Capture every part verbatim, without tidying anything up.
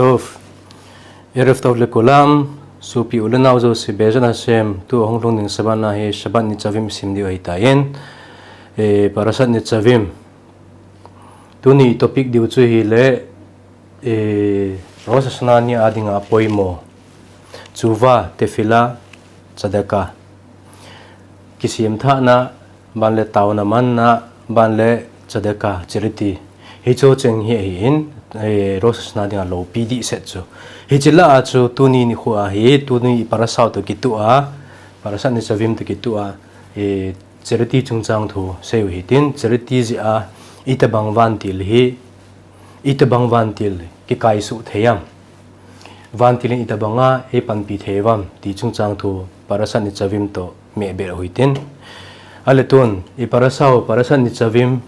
Tov. Erev Tov le kulam, sopi u le nao jouse Be'ezrat Hashem, tu ahung lhung ding Shabbat na hi Shabbat Nitzavim sim diu ahitan, eh, Parashat Nitzavim. Tuni topic diu chu hileh, eh, Rosh Hashanah ni a dinga poimo. Tshuva, tefillah, tzedakah. Kisem thahna, ban le taona manna, ban le tzedakah, charity. Hiche cheng hi ahin, eh, Rosh Hashanah dinga loupi dehset chu. Hiche lah a chu tuni nikho a hi, tuni i parasha u toh kitoh a, Parashat Nitzavim toh kitoh a, eh, charity chungchang thu seiyu hitin, charity jeh a, itobang vantil hi, itobang vantil kikaisuh thei am. Vantil in itobang a eipanpi thei uvam, ti chungchang thu Parashat Nitzavim toh mehbel u hitin. Ale tun, i parasha u, Parashat Nitzavim,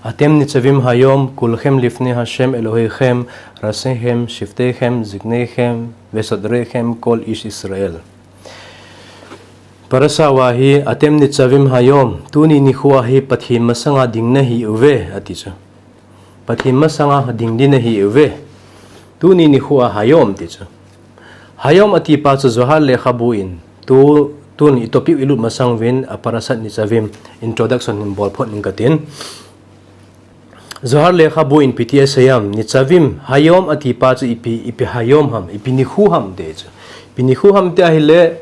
Atem nitzavim hayom kulchem lifnei Hashem Eloheichem, rasechem, shifteichem, ziknechem, vesodrechem, kol ish Israel. Parasha u a hi, Atem nitzavim hayom, tuni nikho a hi Pathen masanga ding nahiuve, ati chu. Pathen masanga ding ding nahiuve. Tuni nikho a hayom ti chu. Hayom ati pa chu Zohar lekhabu in, tu, tun i topic i lut masang uvin, a Parashat Nitzavim introduction in bol phot ning katin. Zohar lekhabu in ipi ti asei em, nitzavim, hayom ati pa chu ipi, ipi hayom ham, ipi nikho ham ti chu. Ipi nikho ham ti ahile,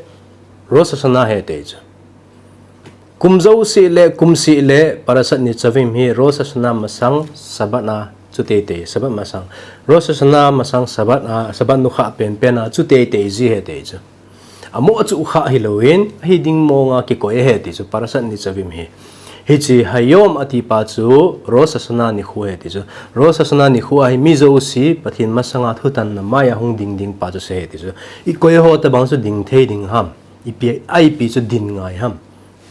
Rosh Hashanah ahi ti chu. Kum jouse le, kum seh le, Parashat Nitzavim hi Rosh Hashanah masang Shabbat a chu teitei, Shabbat masang. Rosh Hashanah masang Shabbat a, Shabbat nikho penpen a chu teitei ji ahi ti chu. Amo chu kha hilou in, ahi ding mong a kikoi ahi ti chu, Parashat Nitzavim hi. Hiche hayom ati pa chu, Rosh Hashanah nikho ahi ti chu. Rosh Hashanah nikho a hi mi jouse, Pathen masanga thutanna mai a hung ding ding pa chu ahi ti chu. I koi ho tobang chu ding thei ding ham. Ipi, a ipi chu din ngai ham.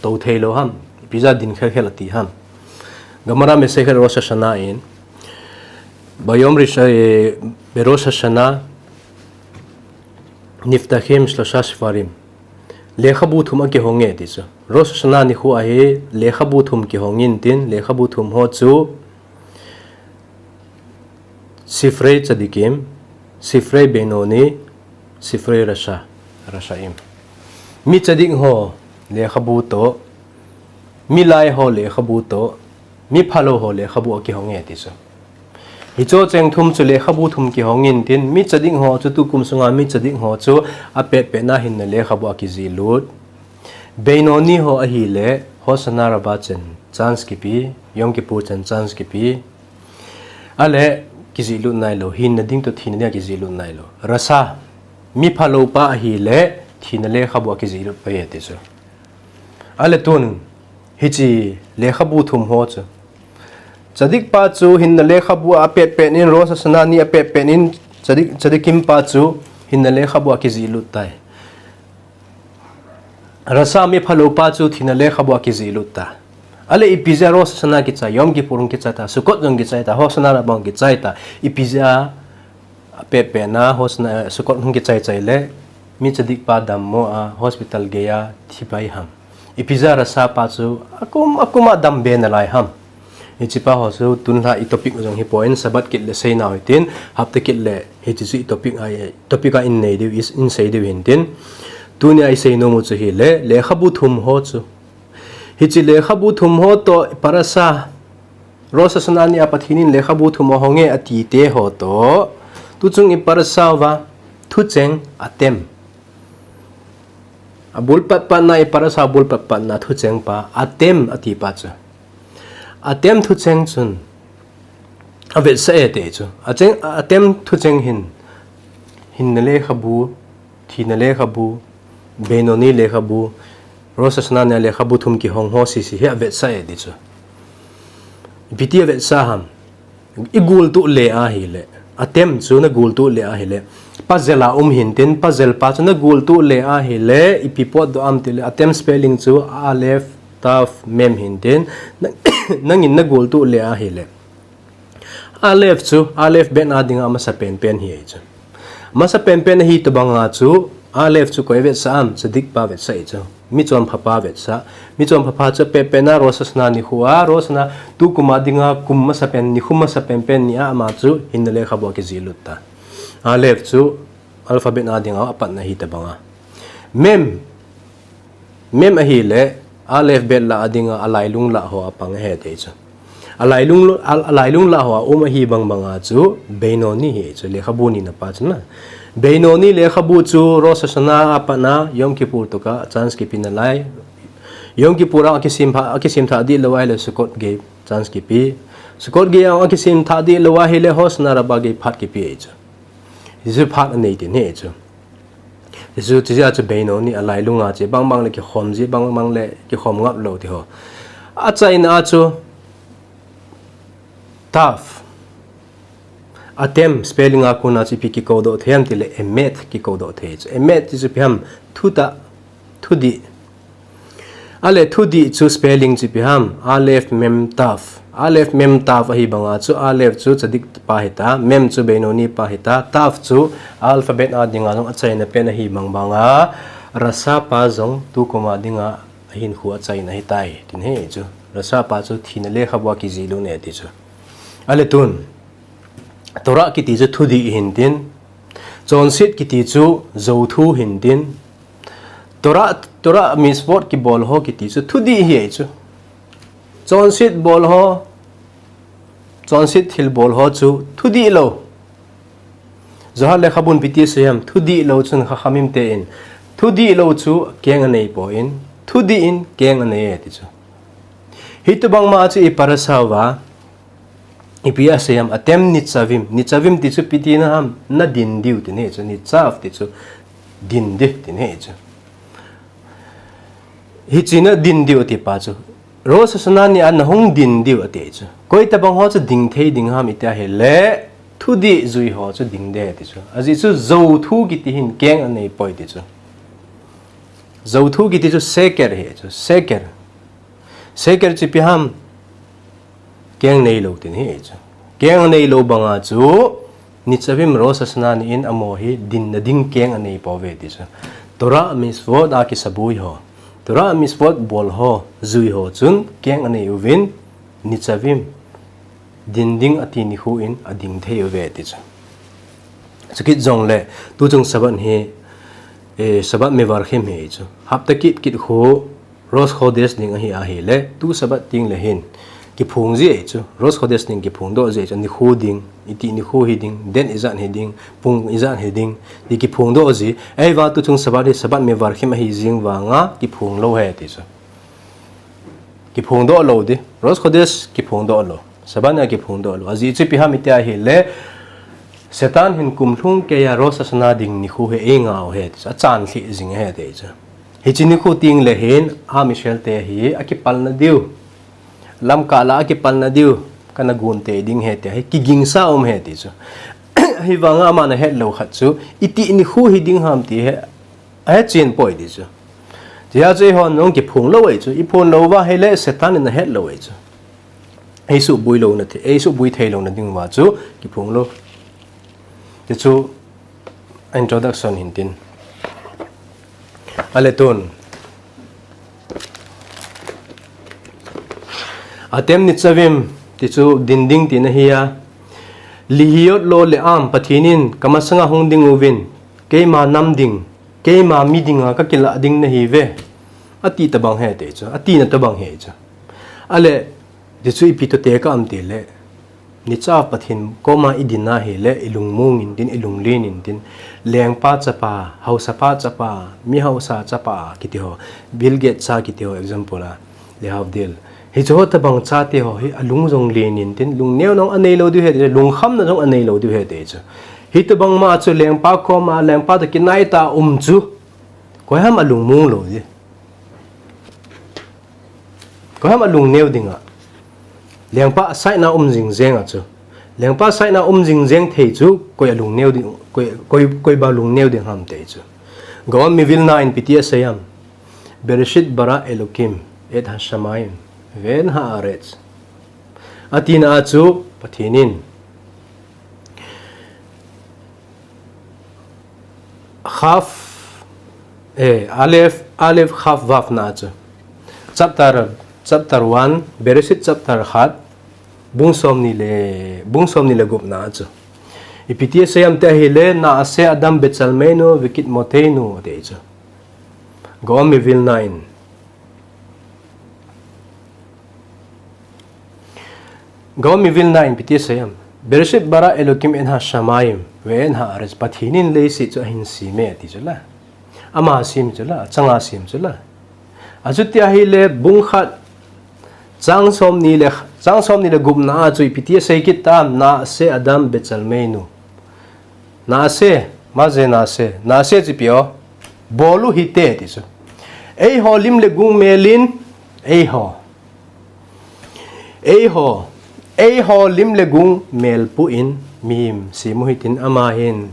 Tou thei lou ham. Ipi jeh a din khel khel ati ham. Gemara Masechet Rosh Hashanah in. Bayom Rish-, eh, Berosh Hashanah niftachim shlosha shvarim. Lekhabu thum akihong e ti chu. Rosh Hashanah nikho a hi lekhabu thum kihong in tin, lekhabu thum ho chu Sifrei Tzadikim, Sifrei Beinoni, Sifrei Rasha, Rashaim. Mi tzadik ho lekhabu toh, mi lai ho lekhabu toh, mi phalou ho lekhabu akihong e ti chu. Hiche cheng thum chu lekhabu thum kihong in tin, mi tzadik ho chu tukum sunga mi tzadik ho chu apetpet na hinna lekhabu akijih lut. Beinoni ho ahile, Hoshana Rabbah chan chance kipe, Yom Kippur chan chance kipe. Ale, kijih lut nailou, hinna ding toh thina ding a kijih lut nailou. Rasha, mi phalou pa ahile, thina lekhabu a kijih lut pai e ti chu. Ale tun, hiche lekhabu thum ho chu. Tzadik pa chu hinna lekhabu a apetpet in, Rosh Hashanah ni apetpet in, tzadik, tzadikim pa chu hinna lekhabu a kijih lut tai. Rasha mi phalou pa chu thina lekhabu a kijih lut ta. Ale ipi jeh a Rosh Hashanah kichai, Yom Kippur kichai ta, Sukkot jong kichai ta, Hoshana Rabbah kichai ta. Ipi jeh a apetpet na, Hoshana, Sukkot hung kichai chai le, mi tzadik pa dammo a, hospital gei a, thi pai ham. Ipi jeh a Rasha pa chu, akum, akum a dam be nalai ham. Hiche pa ho chu tunlha i topic jong hipon, Shabbat kit le seina u hitin, hapta kit le hiche chu i topic a, topic a in nei diu, in sei diu hintin. Tunia i sei nom u chu hile, lekhabu thum ho chu. Hiche lekhabu thum ho toh parasha, Rosh Hashanah ni a Pathen in lekhabu thum ahong e ati te ho toh. Tuchung i parasha uva, thucheng, Atem. Abul patpatna i parasha abul patpatna thucheng pa, Atem ati pa chu. Atem thucheng chun, avetsah e ti chu. Acheng, Atem thucheng hin, hinna lekhabu, thina lekhabu, Beinoni lekhabu, Rosh Hashanah ni a lekhabu thum kihong ho sese hi avetsah e ti chu. Ipi ti avetsah ham. I gul tuh le ahile. Atem chu na gul tuh le ahile. Puzzle a um hintin, puzzle pa chu na gul tuh le ahile, ipi potdoh am tile, Atem spelling chu Aleph, Tav, Mem hintin. Na, nangin na gul tuh le ahile. Aleph chu, Aleph bet a dinga masa penpen hi ahi chu. Masa penpen ahi tobang a chu, Aleph chu koi avetsah am, tzadik pa avetsah ahi chu. Michonphapa vetsah. Michonphapa chu apetpetna Rosh Hashanah nikho a, Rosh Hashanah tukum a dinga kum masapen, nikho masapen pen ni a ama chu hinna lekhabu a kijihlut ta. Aleph chu alphabet a dinga apatna hitobang a. Mem, Mem ahile, Aleph bet lah a dinga alailung lah ho apang ahi ti chu. Alailung, a, alailung lah ho a um ahi bangbang a chu Beinoni hi chu, lekhabu nina pa chu na. Beinoni lekhabu chu Rosh Hashanah a patna, Yom Kippur toh kah chance kipe nalai. Yom Kippur a akisim pha, akisim tha dih lou ahile Sukkot gei chance kipe. Sukkot gei a akisim tha dih lou ahile Hoshana Rabbah gei phat kipe ahi chu. Hichu phat anei tin ahi chu. Hichu, hichu jeh a chu Beinoni, alailung a chu, bangbang le kikhom ji, bangbang le kikhom ngap lou ti ho. Achaina a chu, Tav. Atem, spelling a kona chu ipi kikou doh thei ham tile, emet kikou doh thei chu. Emet ti chu ipi ham, thutah, thudih. Ale thudih chu spelling chu ipi ham, Aleph Mem Tav. Aleph Mem Tav ahi banga chu, Aleph chu tzadik pa hita, Mem chu Beinoni pa hita, Tav chu alphabet a dinga jong achaina pen ahi bangbang a, Rasha pa jong tukum a dinga ahinkho achaina ahitai, tin ahi chu. Rasha pa chu thina lekhabu a kijihlut e ti chu. Ale tun, Torah kiti chu thudih hintin, chonset kiti chu jouthu hintin, Torah, Torah mitzvot kibol ho kiti chu thudih ahi chu. Chonset bol ho, chonset thil bol ho chu thudih lou. Zohar lekhabun ipi ti asei ham, thudih lou chun chachamim ten thudih lou chu keng anei poi, thudih in keng anei e ti chu. Hitobang ma chu i parasha uva, ipi asei ham, Atem nitzavim. Nitzavim ti chu ipi tina ham, nadin diu tin ahi chu, nitzav ti chu din ding tin ahi chu. Hiche nadin diu ati pa chu, Rosh Hashanah ni a nahung din diu ati chu. Koi tobang ho chu ding thei ding ham iti ahile, thudih jui ho chu ding ding ti chu. Ajeh chu jouthu kiti hin keng anei poi ti chu. Jouthu kiti chu seker ahi chu, seker. Seker chu ipi ham, keng nei lou tin ahi chu. Keng nei lou banga chu, nitzavim Rosh Hashanah ni in amaho hi dinna ding keng anei pouve ti chu. Torah mitzvot a kisabui ho, Torah mitzvot bol ho, jui ho chun keng anei uvin, nitzavim, din ding ati nikho in ading thei uve ti chu. Chukit jongle, tuchung Sabbath hi, eh, Sabbath Mevarchim ahi chu. Hapta kit kit khu, Rosh Chodesh ding ahi ahile, tu Sabbath teng le hin kiphong ji ahi chu, Rosh Chodesh ding kiphong doh ji ahi chu, nikho ding, iti nikho hiding, den ijat hiding, pung ijat hiding, ti kiphong doh ji. Ahivang tuchung Sabbath hi Sabbath Mevarchim ahi jing vanga kiphong lou ahi ti chu. Kiphong doh lou ding, Rosh Chodesh kiphong doh lou. Sabbath a kiphong doh lou. Ajeh chu ipi ham iti ahile, Satan hin kum lhung keiya Rosh Hashanah ding nikho hi eingah u ahi ti chu, achan lheh jing ahi ti chu. Hiche nikho teng le hin, Am Israel te hi akipalna diu, lamkah lah a akipalna diu, kana gon tei ding ahi ti hi kigingsa um ahi ti chu. Ahivanga aman ahet lou khat chu, iti nikho hiding ham ti hi ahet chen poi ti chu. Tia chu eihon jong kiphong lou ahi chu, iphong lou uva ahile Satan in ahet lou ahi chu. Eisuboi louna thei, eisuboi thei louna ding uva chu kiphong lou. Ti chu introduction hintin. Ale tun, Atem nitzavim ti chu din ding tina ahi a, Lihiyot lo le'am, Pathen in kamasanga hung ding uvin, keima nam ding, keima mi dinga kakilah ding nahiuve, ati tobang ahi ti chu, atina tobang ahi chu. Ale, ti chu ipi toh tekah am tile, nitzav Pathen koma idin ahile, ilungmong intin, ilunglen intin, lengpa chapa, haosapa chapa, mi haosa chapa kiti ho, Bill Gates cha kiti ho example a, lehavdil. Hiche ho tobang chate ho hi alung jong len intin, lungneo jong anei lou diu ahi ti, lungkhamna jong anei lou diu ahi ti chu. Hitobang ma chu lengpa koma, lengpa toh kinai tah a um chu, koiham alungmong lou ding. Koiham alungneo ding a. Lengpa side na um jing jeng a chu. Lengpa side na um jing jeng thei chu koi alungneo ding, koi, koi, koi ba lungneo ding ham ti chu. Gaon Mivilna in ipi ti asei ham. Bereshit bara Elokim et hashamayim ve'et ha'aretz. Atina a chu Pathen in Chaf Eh, Aleph, Aleph Chaf Vav na chu. Chapter, chapter one, Bereshit chapter khat, bung som ni le, bung som ni le gup na chu. Ipi ti asei ham tia ahile, Na'aseh Adam B'Tselmeinu V'Kidmoteinu, ati chu. Gaon Mivilna in. Gaon Mivilna in ipi ti asei ham. Bereshit bara Elokim et hashamayim ve'et ha'aretz. Pathen in leiset chu ahin sem e ati chu la. Ama asem chu la, achanga asem chu la. Achuti ahile bung khat chang som ni le, chang som ni le gup na a chu ipi ti asei kit tam, Na'aseh Adam B'Tselmeinu. Na'aseh, maze na'aseh. Na'aseh chu ipi o. Bol u hite ti chu. Eiho lim le gung mel in, eiho. Eiho, eiho lim le gung mel pu in mihem sem u hitin ama hin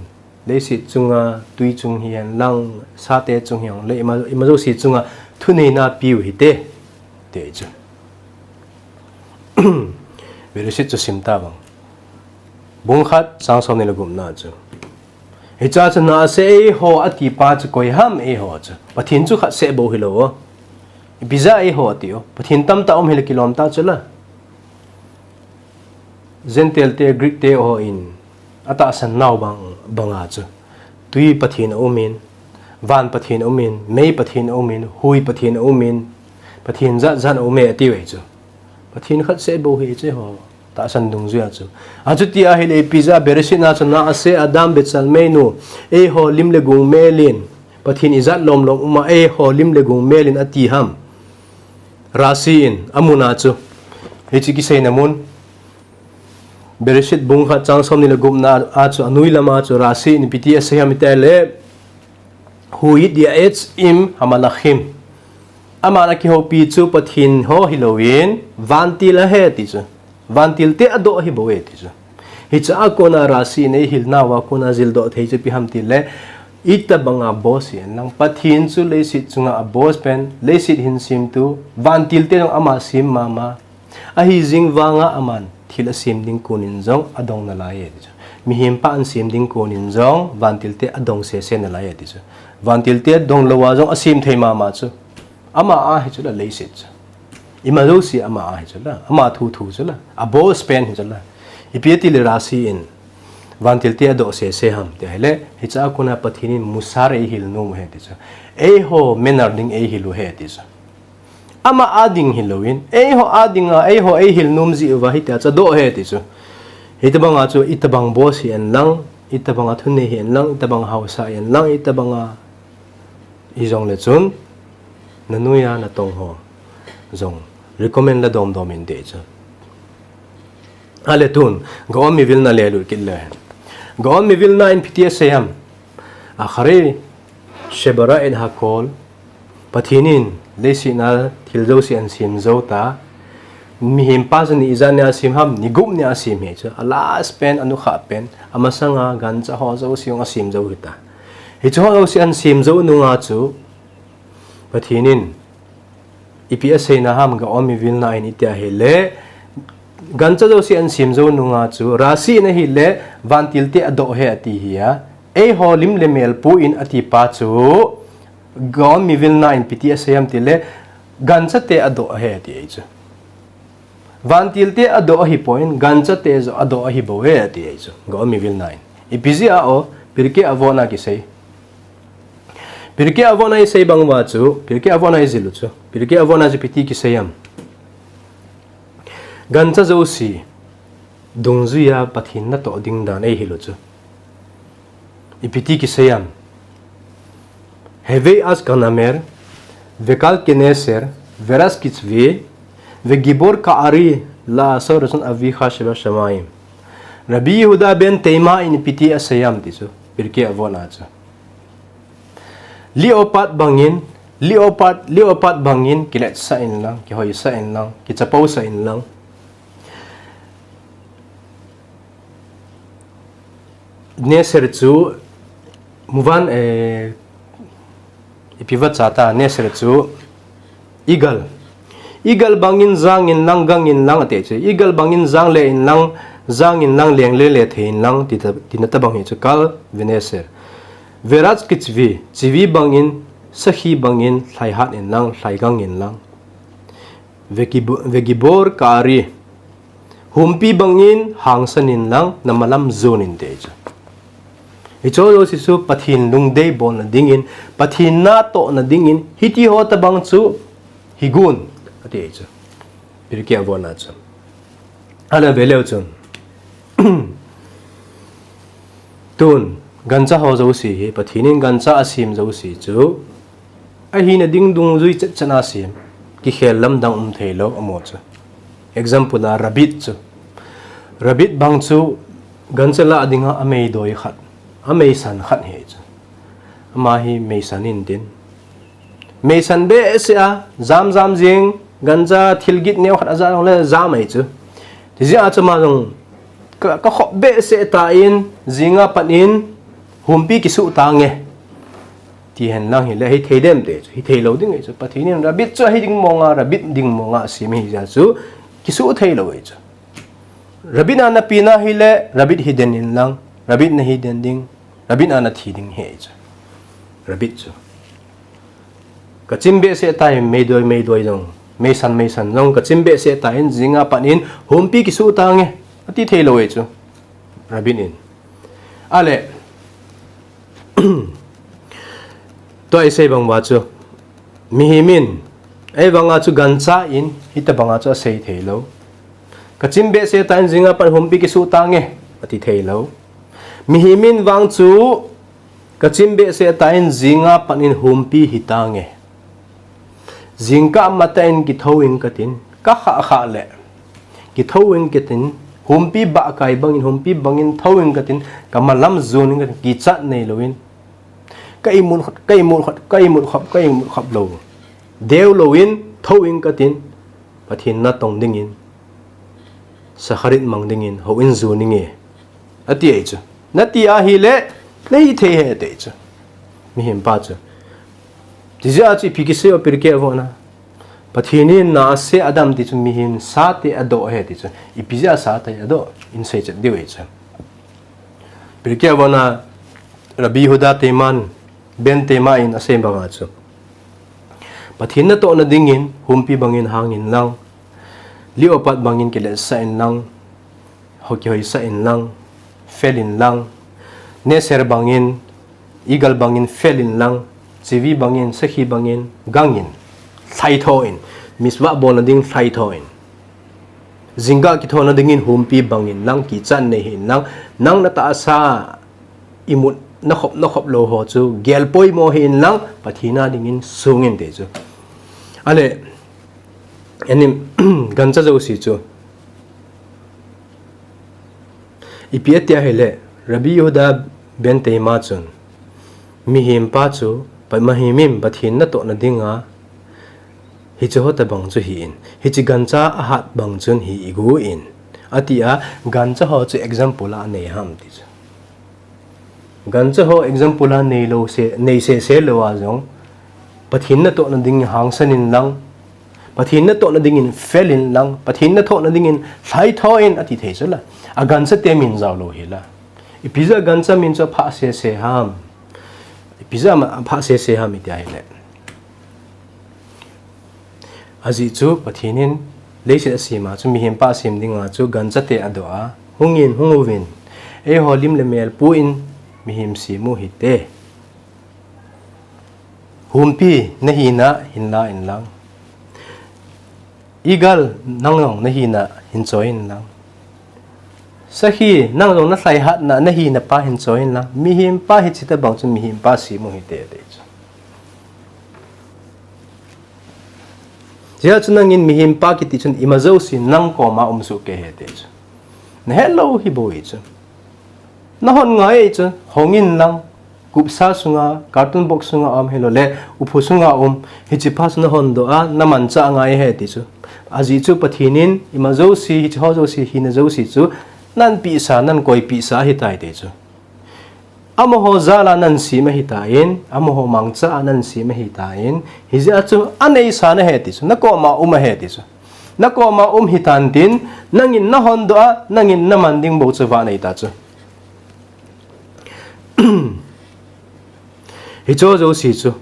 leiset chunga tui chung hihen lang, sate chung hihen lang, ima, ima jouse chunga thuneina pe u hite. Ti chu. Bereshit chu sim ta vang. Bung khat chang som ni le gup na chu. Hiche a chu Na'aseh eiho ati pa chu koi ham eiho chu. Pathen chu khat seh bou hilou o. Ipi jeh a eiho ati o. Pathen tamtah um hile kilom ta chu la. Gentile te, Greek te ho in atahsan nau bang, banga chu. Tui pathen aum in, van pathen aum in, mei pathen aum in, hui pathen aum in, pathen jat jat aum e ati uve chu. Pathen khat seh bou hi chu eiho tahsan dungjui a chu. Achuti ahile ipi jeh a Bereshit na chu Na'aseh Adam B'Tselmeinu, eiho lim le gung mel in, Pathen ijat lom lom um a eiho lim le gung mel in ati ham. Rashi in, amun a chu. Hiche kiseina mun. Bereshit bung khat chang som ni le gup na a chu anoi lam a chu Rashi in ipi ti asei ham tia ahile, Hu yityaetz im hamalachim. Aman akihoupi chu Pathen ho hilou in, vantil ahi ti chu. Vantil te adoh ahi bou e ti chu. Hiche a kona Rashi in eihil nau a kona jildoh thei chu ipi ham tile, itobang a boss hihen lang. Pathen chu leiset chunga a boss pen, leiset hin semtu, vantil te jong ama sem mama. Ahi jing vanga aman thil asem ding kon in jong adong nalai e ti chu. Mihem pa asem ding kon in jong vantil te adong sese nalai e ti chu. Vantil te adong lou a jong asem thei mama chu. Ama a hi chu la leiset chu. Ima jouse ama a hi chu la. Ama thu thu chu la. A boss pen hi chu la. Ipi ati le Rashi in. Vantil te adoh sese ham ti ahile. Hiche a kona Pathen in Musar eihil nom u ahi ti chu. Eiho manner ding eihil u ahi ti chu. Ama a ding hilou in, eiho a ding a, eiho eihil nom jeh uva hitia chu adoh ahi ti chu. Hitobang a chu, itobang boss hihen lang, itobang a thunei hihen lang, itobang a haosa hihen lang, itobang a ijong le chun, nanoi a natong ho jong recommend la dom dom inte chu. Ahile tun, Gaon Mivilna le lut kit le. Gaon Mivilna in ipi ti asei ham. Acharei shebara et hakol. Pathen in leiset a thil jouse asem jou ta. Mihem pa chu ni ijat nia asem ham, ni gup nia asem ahi chu. A last pen, anukha pen, amasanga gancha ho jouse jong asem jou hita. Hiche ho jouse asem jou nunga chu Pathen in ipi aseina ham Gaon Mivilna in iti ahile, gancha jouse asem jou nunga chu, Rashi in ahile, vantil te adoh ahi ati hi a, eiho lim le mel pu in ati pa chu, Gaon Mivilna in ipi ti asei ham tile, gancha te adoh ahi ati ahi chu. Vantil te adoh ahi poi, gancha te jong adoh ahi bou ahi ati ahi chu. Gaon Mivilna in. Ipi jeh a o, Pirkei Avot a kisei. Pirkei Avot a isei bang uva chu, Pirkei Avot a ijil u chu. Pirkei Avot a chu ipi ti kisei ham. Gancha jouse, dungjui a Pathen natoh ding dan eihil u chu. Ipi ti kisei ham. Hevei as kanamer, vekal keneser, veras kitzvi, vegibor ka'ari, la'asot ratzon avicha shebashamayim. Rabbi Yehuda ben Teima in ipi ti asei ham ti chu, Pirkei Avot a chu. Leopard bangin, leopard, leopard bangin, kiletsah in lang, kihoisah in lang, kichapou sah in lang. Neser chu, muvan, eh, ipi vacha ta, neser chu, eagle. Eagle bangin jang in lang, gang in lang ati chu. Eagle bangin jang le in lang, jang in lang, leng le le thei in lang, ti ta, tina tobang hi chu kal, veneser. Veras kitzvi, tzvi bangin, Sakhi bangin lhaihat inlang, lhaigang inlang. Vegibo-, vegibor kari. Humpi bangin hangsan inlang, namalam zun inte chu. Hicho jouse chu Pathen lungdei bolna dingin, Pathen natohna dingin, hiti ho tabang chu higun, ati chu. Pirkei Avot a chu. Ahile veleu chun. Tun, gancha ho jouse hi, Pathen in gancha asem jouse chu. Ahina ding dungjui chet chet a asem. Kikhel lamdang um theilou, amaho chu. Example a, rabbit chu. Rabbit bang chu, gancha lah dinga ameidoi khat. Ameisan khat ahi chu. Ama hi meisan intin. Meisan behseh a, jam jam jing, gancha thilgin neo khat aja jongle jam ahi chu. Tijeh a chu ama jong ka, kakhop behseh tan, jinga pat in, humpi kisuh tange. Ti henlang hile, hithei dem te chu, hithei lou ding ahi chu. Pathen in rabbit chu hiding monga, rabbit ding monga asem ahi jeh chu, kisuh thei lou ahi chu. Rabbit a napina hile, rabbit hiden inlang, rabbit nahiden ding, rabbit a nathi ding ahi chu. Rabbit chu. Kachim behseh tan meidoi, meidoi jong, meisan, meisan jong, kachim behseh tan, jinga pat in, humpi kisuh tange, ati thei lou ahi chu. Rabbit in. Ahile, tua isei bang uva chu. Mihem in, ahivanga chu gancha in, hitabanga chu asei thei lou. Kachim behseh tan jinga pat humpi kisuh tange, ati thei lou. Mihem in vang chu, kachim behseh tan jinga pat in humpi hi tange. Jingkah matah in kithou inge katin, kakhah khah le. Kithou inge katin, humpi bahkai bangin, humpi bangin thou inge katin, kamalam zun inge katin, kichat neilouvin. Ka imut khop, ka imut khop, ka imut khop, ka imut khop lou. Deu louvin, thou inge katin, Pathen natong dingin, Shacharit mang dingin, houin zun inge. Ati ahi chu. Nati ahile, nahithei ahi ati chu. Mihem pa chu. Tijeh a chu ipi kisei u Pirkei Avot a. Pathen in nasa Adam ti chu mihem sate adoh ahi ti chu. Ipi jeh a sate adoh, isei chet diu ahi chu. Pirkei Avot a Rabbi Yehuda Teman, Ben Tema in asei banga chu. Pathen natohna dingin, humpi bangin hang inlang, leopard bangin kiletsah inlang, ho kihoisah inlang, fel inlang, nesr bangin, eagle bangin fel inlang, chivi bangin, sakhi bangin, gang in, lhaitho in, mitzvah bolna ding lhaitho in. Jingkah kithouna dingin humpi bang inlang, kichat nei hih inlang, nang natahsa imut nakhop, nakhop lou ho chu, gel poimo hih inlang, Pathen a dingin sung in ati chu. Ahile, ahin, gancha jouse chu. Ipi ati ahile, Rabbi Yehuda Ben Tema chun, mihem pa chu, pa, mihem in Pathen natohna dinga, hiche ho tabang chu hi in, hiche gancha ahat bang chun hi igu in, ati a, gancha ho chu example a anei ham ti chu. Gancha ho example a neilou se, nei sese lou a jong, Pathen natohna dingin hangsan inlang, Pathen natohna dingin fel inlang, Pathen natohna dingin lhaitho in ati thei chu la. A gancha te min jao lou hi la. Ipi jeh a gancha min chu aphah sese ham. Ipi jeh a aphah sese ham iti ahile. Ajeh chu Pathen in leiset asem a chu mihem pa asem dinga chu gancha te adoh a. Hung in, hung uvin. Eiho lim le mel pu in mihem sem u hite. Humpi nahina hin la inlang. Eagle nang jong nahina hin choi inlang. Sakhi nang jong nalhaihatna nahina pa hin choi inlang. Mihem pa hiche tabang chu mihem pa sem u hite ati chu. Hijeh chun nangin mihem pa kiti chun ima jouse nang koma um soh kei ahi ati chu. Nahet lou hi bou ahi chu. Nahon ngai ahi chu, hong inlang, kupsa sunga, carton box sunga um hilou le, upa sunga um, hiche pa chu nahon doh a, namanchah ngai ahi ati chu. Ajeh chu Pathen in, ima jouse, hiche ho jouse, hina jouse chu, nanpehsa, nankoipehsa ahitai ati chu. Amaho jal a nasem ahitan, amaho mangcha a nasem ahitan, hijeh a chu aneisa nahi ati chu, nakoma um ahi ati chu. Nakoma um hitan tin, nangin nahon doh a, nangin naman ding bou chu vah nei ta chu. Hicho jouse chu.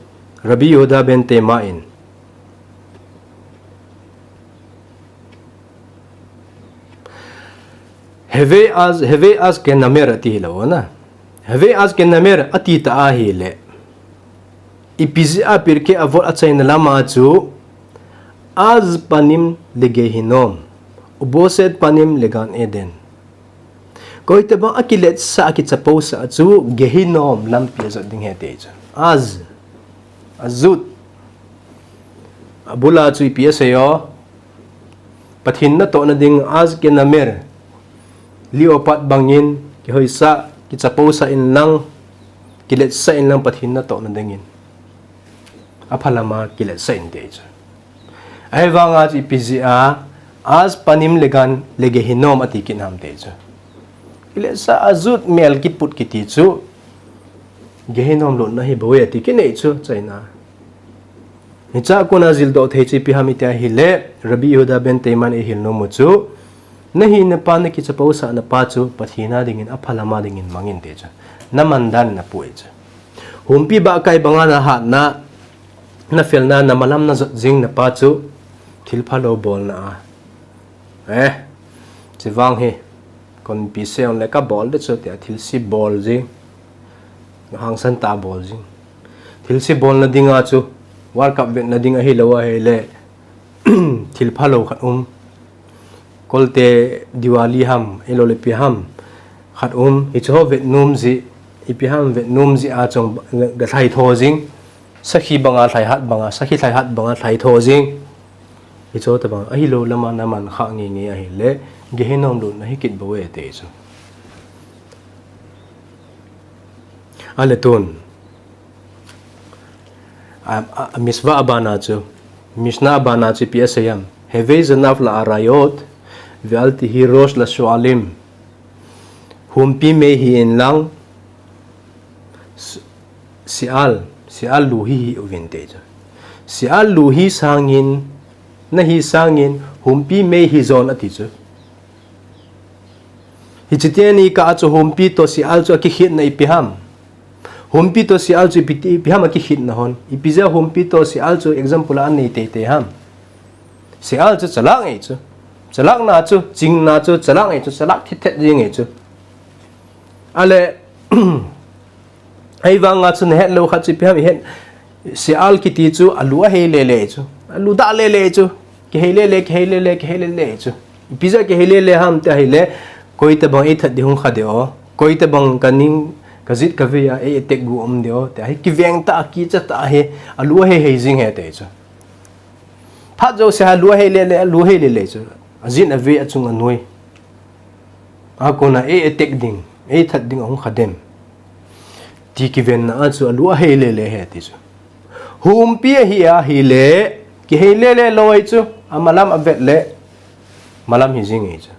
Rabbi Yehuda ben Tema in, Heve az, heve az kenamer ati hilou na. Heve az kenamer ati ta ahile, ipi jeh a Pirkei Avot achaina lama chu, az panim legehinom, uboset panim leGan Eden. Koitobang akiletsah, akichapousah chu Gehinom lampi ajot ding ahi ti chu. Az, azut. Abula chu ipi asei o. Pathen natohna ding, az kenamer. Leopard bangin, kihoisah, kichapousah in lang, kiletsah in lang Pathen natohna dingin. Aphalama kiletsah in ti chu. Ahivanga chu ipi jeh a, az panim leGan, leGehinom ati kit ham ti chu. Kiletsah azut mel kiput kiti chu. Gehinom lutna hi bou e ati kit nei chu, achaina. Hichea kona jildoh thei chu ipi ham iti ahile, Rabbi Yehuda ben Teman eihil nom u chu, nahina pa, nakichapousahna pa chu, Pathen a dingin, aphalama dingin mangin ti chu. Naman dan in apu e chu. Humpi bahkai banga nahatna, nafelna, namalam najot jing napa chu, thilphalou bolna a. Eh, chuvang hi, konpi seon le kabol de chu tia, thilse bol jing. Hangsan tah bol jing. Thilse bolna dinga chu, World Cup vetna ding ahilou ahile, thilphalou khat um. Kolte Diwali ham, ahilou le ipi ham, khat um, hicheho vetnom jeh, ipi ham vetnom jeh a chu galhai tho jing, sakhi banga lhaihat banga, sakhi lhaihat banga lhai tho jing. Hicheho tobang, ahilou lama naman khah ngeingei ahile, Gehinom lutna hi kit bou e ti chu. Ale tun. A, a, a Mitzvah abana chu, Mishnah abana chu ipi asei ham. Heve zanav la'arayot, ve'al tihi rosh lasho'alim. Humpi mei hi in lang, s-, she'al, she'al luhi hi uvin ti chu. She'al luhi sangin, nahi sangin, humpi mei hi jon ati chu. Hiche teni kah a chu humpi toh she'al chu akikhetna ipi ham. Humpi toh she'al chu ipi, ipi ham akikhetna hon. Ipi jeh a humpi toh she'al chu example a anei teitei ham. She'al chu chalak ngei chu. Chalakna chu, chingna chu, chalak ngei chu, chalak thithet jing ngei chu. Ale, ahivanga chu nahet lou khat chu ipi ham ihet. She'al kiti chu alu ahei lele chu. Alu dah lele chu. Kihei lele, kihei lele, kihei lele chu. Ipi jeh a kihei lele ham ti ahile, koitobang eithat ding hung kha de o. Koitobang kaning, kajit kavei a, ei attack gu um de o. Ti ahi, kiveng tah, kicha tah ahi, alu ahei hei jing ahi ti chu. Phat jouse a alu ahei lele, alu ahei lele chu. Ajin avei achung anoi. Akona ei attack ding, eithat ding ahung kha dem. Ti kivenna a chu alu ahei lele ahi ti chu. Humpi ahi ahile, kihei lele loi chu, amalam avet le, malam hi jing ahi chu.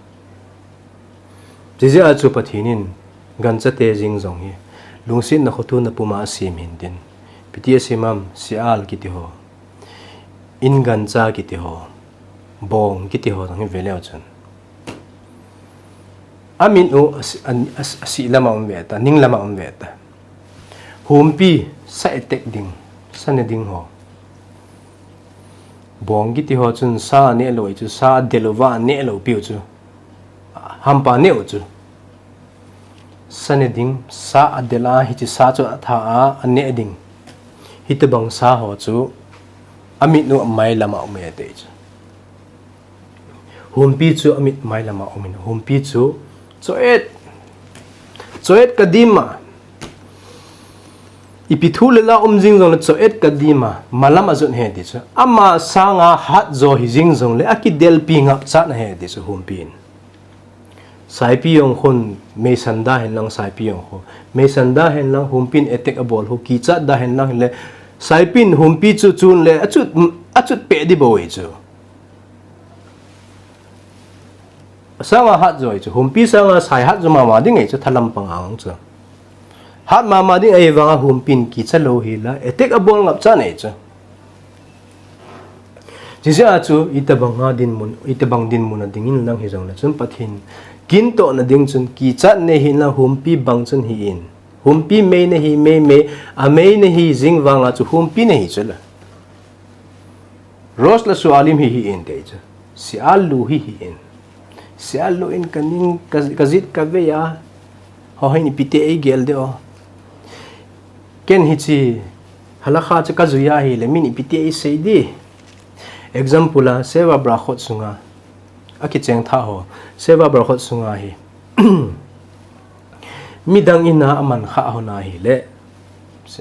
Chijeh a chu Pathen in, gancha te jing jong hi, lungsetna khotona puma asem hin tin. Ipi ti asem ham, she'al kiti ho. In gancha kiti ho. Bong kiti ho jong hi ve leu chun. Amin u a, a, a, asih lama um ve ta, ning lama um ve ta. Humpi sa attack ding, sa ne ding ho. Bong kiti ho chun sa neh lou chu, sa del uva neh lou piu chu. Hampa neh u chu. Sa ne ding, sa adel a, hiche sa chu atha a, aneh ding. Hitobang sa ho chu, amit u amai lama um e ti chu. Humpi chu amit mai lama um in, humpi chu, cho et, cho et kadima. Ipi thu le la um jing jongle cho et kadima, malam ajot ahi ti chu. Ama sanga hat jo hi jing jongle, akidelpi ngapchatna ahi ti chu, humpi in. Saipi jong khun, meisan da hen lang saipi jong khu. Meisan da hen lang humpin attack abol khu, kichat da hen lang le, saipin humpi chu chun le, achut, achut peh di bou e chu. Sanga hat jo e chu, humpi sanga sai hat jo mama ding e chu, thalam panga ang chu. Hat mama ding ahivanga humpin kicha lou hi la, attack abol ngapchat e chu. Chijeh a chu, itobang a dinmun, itobang dinmun a dingin lang hi jongle chun Pathen kin tohna ding chun, kichat nei hin lang humpi bang chun hi in. Humpi mei nahi, mei mei, a mei nahi jing vanga chu humpi nahi chu la. Rose la Sualim hi hi in te chu. Sial lu hi hi in. Sial lu in ka ning ka, ka jit ka vei a. Ho hin ipi ti ei gel de o. Ken hichi halakha chu ka jui a hile min ipi ti ei sei di. Example a, Seva Brakhot sunga. A kicheng tha ho. Seva Brakhot sunga hi. Midang ina aman kha hona hile.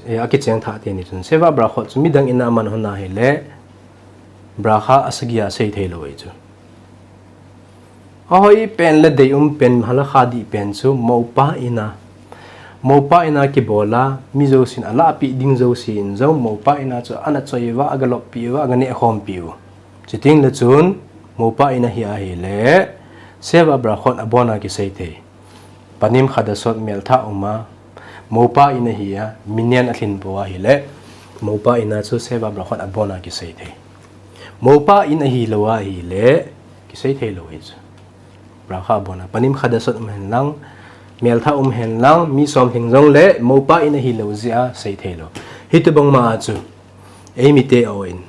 Eh, a kicheng tha te ni chun. Seva Brakhot chu midang ina aman hona hile. Brakha a sagi a sei thei lo ei chu. A hoi pen le dei um pen halakha di pen chu mopa ina. Mopa ina kibola, mi jousen a lahpi ding jouse in jong, mopa ina chu ana choi uva, aga loppi uva, aga neh khompi u. Chuteng le chun, mopa ina hi a hile, Seva Brakhot abona kisei thei. Panim Khadasot meltha uma, mopa ina hi a, minen a lhin po a hile, mopa ina chu Seva Brakhot abona kisei thei. Mopa ina hi lo a hile, kisei thei lo hi chu. Brakha abona, Panim Khadasot um hen lang, meltha um hen lang, mi som lhing jong le, mopa ina hi lo jia, sei thei lo. Hitu bang ma a chu, ei mite o in.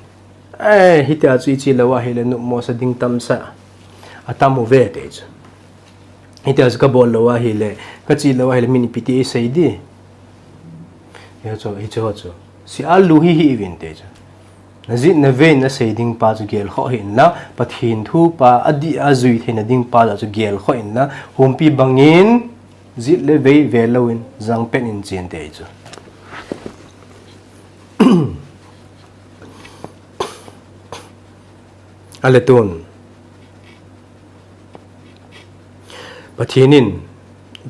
Eh, hitia chu ichi lo a hile, numo sa ding tamsa. Atam u ve te chu. Hitia chu ka bol lo a hile, ka chi lo a hile, min ipi ti ei sei di. Hichu, hichu ho chu. Sial lu hi hi vin te chu. Na jit na vei na sei ding pa chu gel kho hi in la, Pathen thu pa, a di a jui theina ding pa chu gel kho in la, humpi bangin, jit le vei ve lo in, jang pen in chen te chu. A le tun. Pathen in,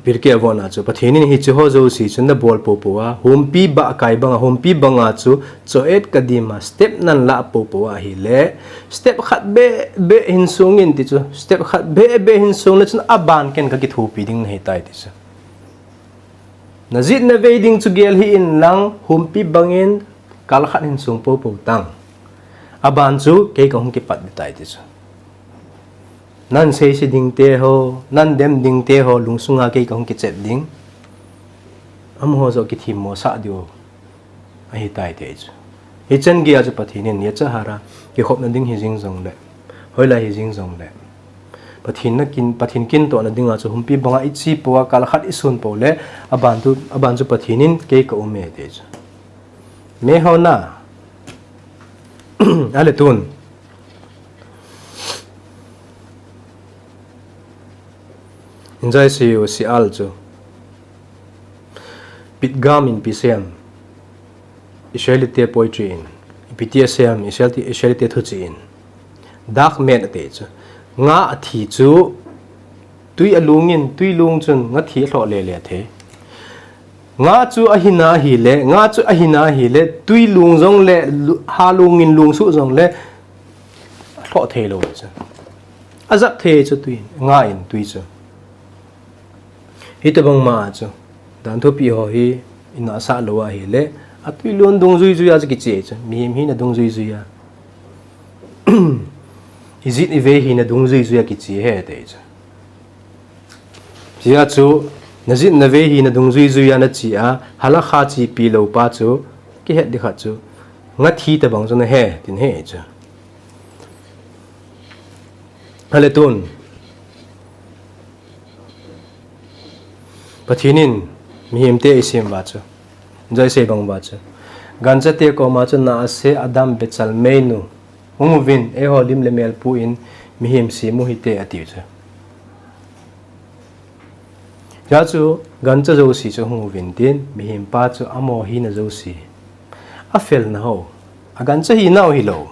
Pirkei Avot a chu, Pathen in hiche ho jouse chu na bol popo a, humpi ba kai banga, humpi banga chu, choet ka dim a, step nan la popo a hile, step khat be, be hin sung in ti chu, step khat be, be hin sung le chun aban ken ka kithopi ding nahi tai ti chu. Na jit na vei ding chu gel hi in lang, humpi bangin, kal khat hin sung popo tang. Aban chu, kei ka hung kipat di tai ti chu. Nan sei se ding te ho, nan dem ding te ho, lungsunga kei ka hung kichep ding. Amaho jo kithim mo sa diu. Ahi tai te chu. Hichan gei a chu Pathen in, ya cha hara, kikhopna ding hi jing jong le. Hoilai hi jing jong le. Pathen na kin, Pathen kin to na ding a chu humpi banga i chi po a kal khat i sun po le, aban tu, aban chu Pathen in kei ka um e te chu. Me ho na. A le tun. Enjoy si u si al chu. Pitgam in pi sem. Israelite poetry in. Ipi ti a sem, Israel ti, Israelite thu chi in. Dark man ate chu. Nga athi chu. Tui alung in, tui lung chun nga thi a hloh le le the. Nga chu ahina hi le, nga chu ahina hi le, tui lung jong le, lu-, ha lung in lung su jong le, a hloh thei lo chu. A jap thei chu tui, nga in tui chu. Hitobang ma chu. Dan thupi ho hi, ina sa lo a hi le, a tui lung dungjui jui a chu kiche chu. Mihem hina dungjui jui a. I jit i vei hina dungjui jui a kiche he te chu. Chia chu, na jit na vei hina dungjui jui a na chi a, halakha chi pi lo pa chu, kihet di khat chu, nga thi tabang chu na he, tin he chu. Hale tun. Pathen in, mihem te i sem va chu. Jai sei bang va chu. Gancha te koma chu na ase Adam Bechalmeinu. Hung uvin, eiho lim le mel pu in, mihem sem u hite ati chu. Hichu, gancha jouse chu hung uvin tin, mihem pa chu amaho hina jouse. A felna ho. A gancha hina u hilou.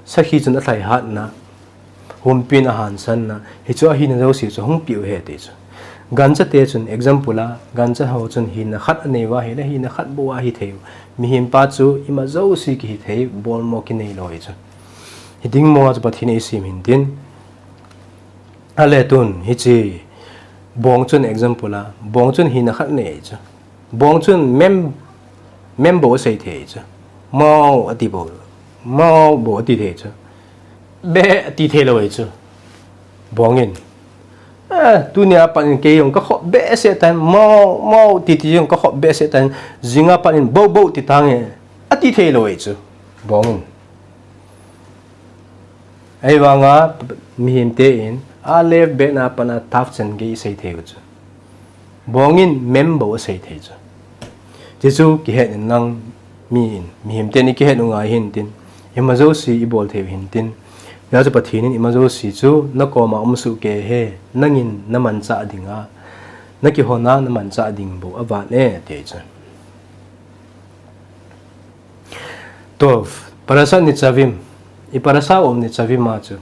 Sakhi chun a thlai hatna. Humpin a hansanna. Hichu a hina jouse chu hung piu he ti chu. Gancha te chun example a, gancha ho chun hina khat a nei uva hile, hina khat bou a hi thei u. Mihem pa chu ima jouse kihi thei, bolmo kinei lo hi chu. Hiding mo a chu Pathen in i sem hin tin. Hale tun, hichi, bong chun example a, bong chun hina khat nei chu. Bong chun mem, mem bou sei thei chu. Mau ati bou, mau bou ati thei chu. Be ati thei lo chu. Bong in. Eh, tunia pat in kei jong ka khop behseh tan, mau, mau, titi jong ka khop behseh tan, jinga pat in bo bo ti tange. Ati thei lou ahi chu. Bongin. Ahivanga mihemte in, a left bet na pat na tap chen gei sei thei u chu. Bongin mem bo sei thei chu. Chuchu kihet in lang mi in, mihemte in kihet u ngai hin tin. Ima jouse i bol thei u hin tin. Hijeh chun Pathen in ima jouse chu na koma um soh kei e, nangin na manchah dinga, na kihona na manchah ding bou avat e, ati chu. Twelve. Parashat Nitzavim. I parasha um Nitzavim a chu.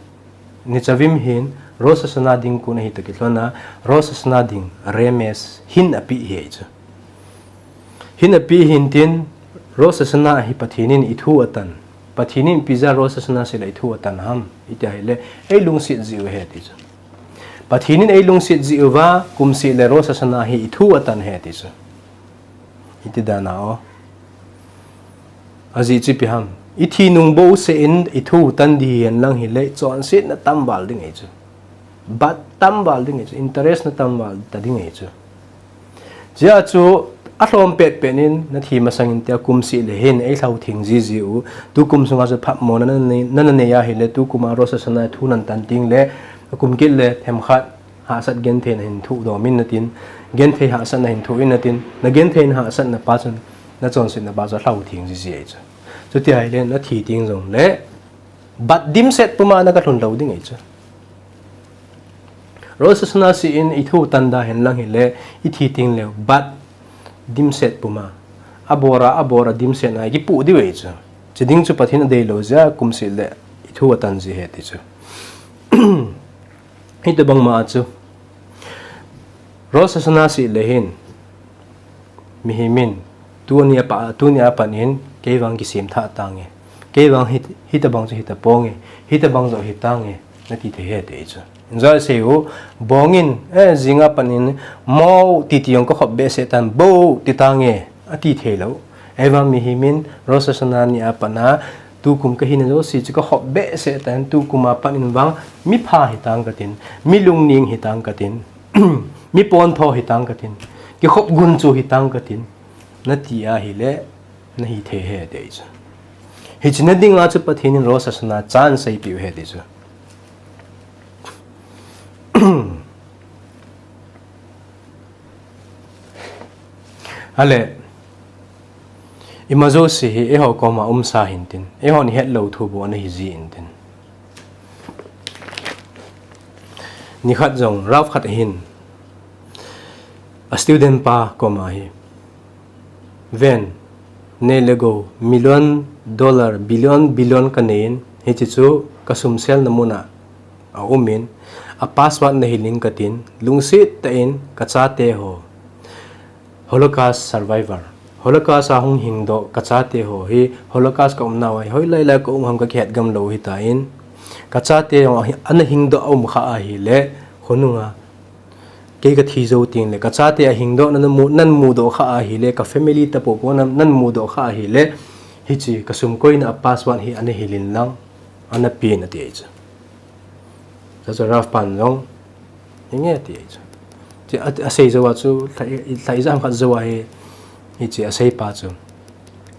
Nitzavim hin Rosh Hashanah ding kon ahi toh kilhon a, Rosh Hashanah ding remes hin api hi chu. Hin api hin tin, Rosh Hashanah hi Pathen in i thu atan. Pathen in ipi jeh a Rosh Hashanah seh le i thu atan ham, iti ahile, ei lungset jeh u ahi ti chu. Pathen in ei lungset jeh uva, kum seh le Rosh Hashanah hi i thu atan ahi ti chu. Iti dan a o. Ajeh chu ipi ham. I thi nung bou seh in i thu tan ding hi hen lang hile, chonsetna tam val ding ahi chu. Bat tam val ding ahi chu. Interest na tam val ta ding ahi chu. Hijeh chun, alhom pet pet in, na thi masang in tia kum seh le hin, ei lhau theng jiji u. Tukum sunga chu phatmo na, na, na, na nei ahile, tukum a Rosh Hashanah thu nan tan teng le, akum kit le, themkhat, hahsat genthei na hin thoh dom in natin, genthei hahsat na hin thoh in natin, na genthei na hahsat na pa chun, na chonset na pa chu alhau theng jiji ahi chu. Chuti ahile, na thi teng jong le, bat dimset puma na kalhun lou ding ahi chu. Rosh Hashanah seh in i thu tan ding hen lang hile, i thi teng le, bat dimset puma. Abora, abora dimset na kipu diu ahi chu. Chiding chu Pathen in adei lou jeh a kum seh le, i thu atan ji ahi ti chu. Hitobang ma chu. Rosh Hashanah seh le hin. Mihem in. Tunia pa, tunia pat in. Kei vang kisem tha tange. Kei vang hit, hitobang chu hita ponge. Hitobang jong hitange. Nati thei ahi ti chu. Injoi sei u. Bongin. Eh, jinga pat in. Mau titi jong ka khop behseh tan. Bo ti tange. Ati thei lou. Ahivang mihem in Rosh Hashanah ni a pat na, tukum ka hina jouse chu ka khop behseh tan, tukum a pat in vang, mi pha hitang katin, mi lungning hitang katin, mi pontho hitang katin, kikhop gunchu hitang katin, nati ahile, na hithei ahi ti chu. Hiche na dinga chu Pathen in Rosh Hashanah chance eipeh u ahi ti chu. Ale, ima jouse hi, eiho koma umsa hin tin, eihon ihet lou thu bou ana hi ji in tin. Nikhat jong, Rav khat ahin, a student pa koma hi, ven, nei le gou, million dollar, billion, billion ka nei in, hiche chu ka sum sel na mun a, a um in, a password na hil in katin, lungset tah in ka chate ho, Holocaust survivor. Holocaust a hung hingdoh ka chate ho hi, Holocaust ka umnau a hi, hoilai lai ka um ham ka kihet gam lou hitan, ka chate ho hi, ana hingdoh a um kha ahile, khonung a, kei ka thi jou teng le, ka chate a hingdoh na, na mu, nan mudoh kha ahile, ka family tapopo nan, nan mudoh kha ahile, hiche ka sum koina a password hi ana hil in lang, ana pen ati ahi chu. Chuchu Rav pan jong, hinge ati ahi chu. Chu a, asei jou a chu, lha, lha ijat khat jou a hi, hiche asei pa chu.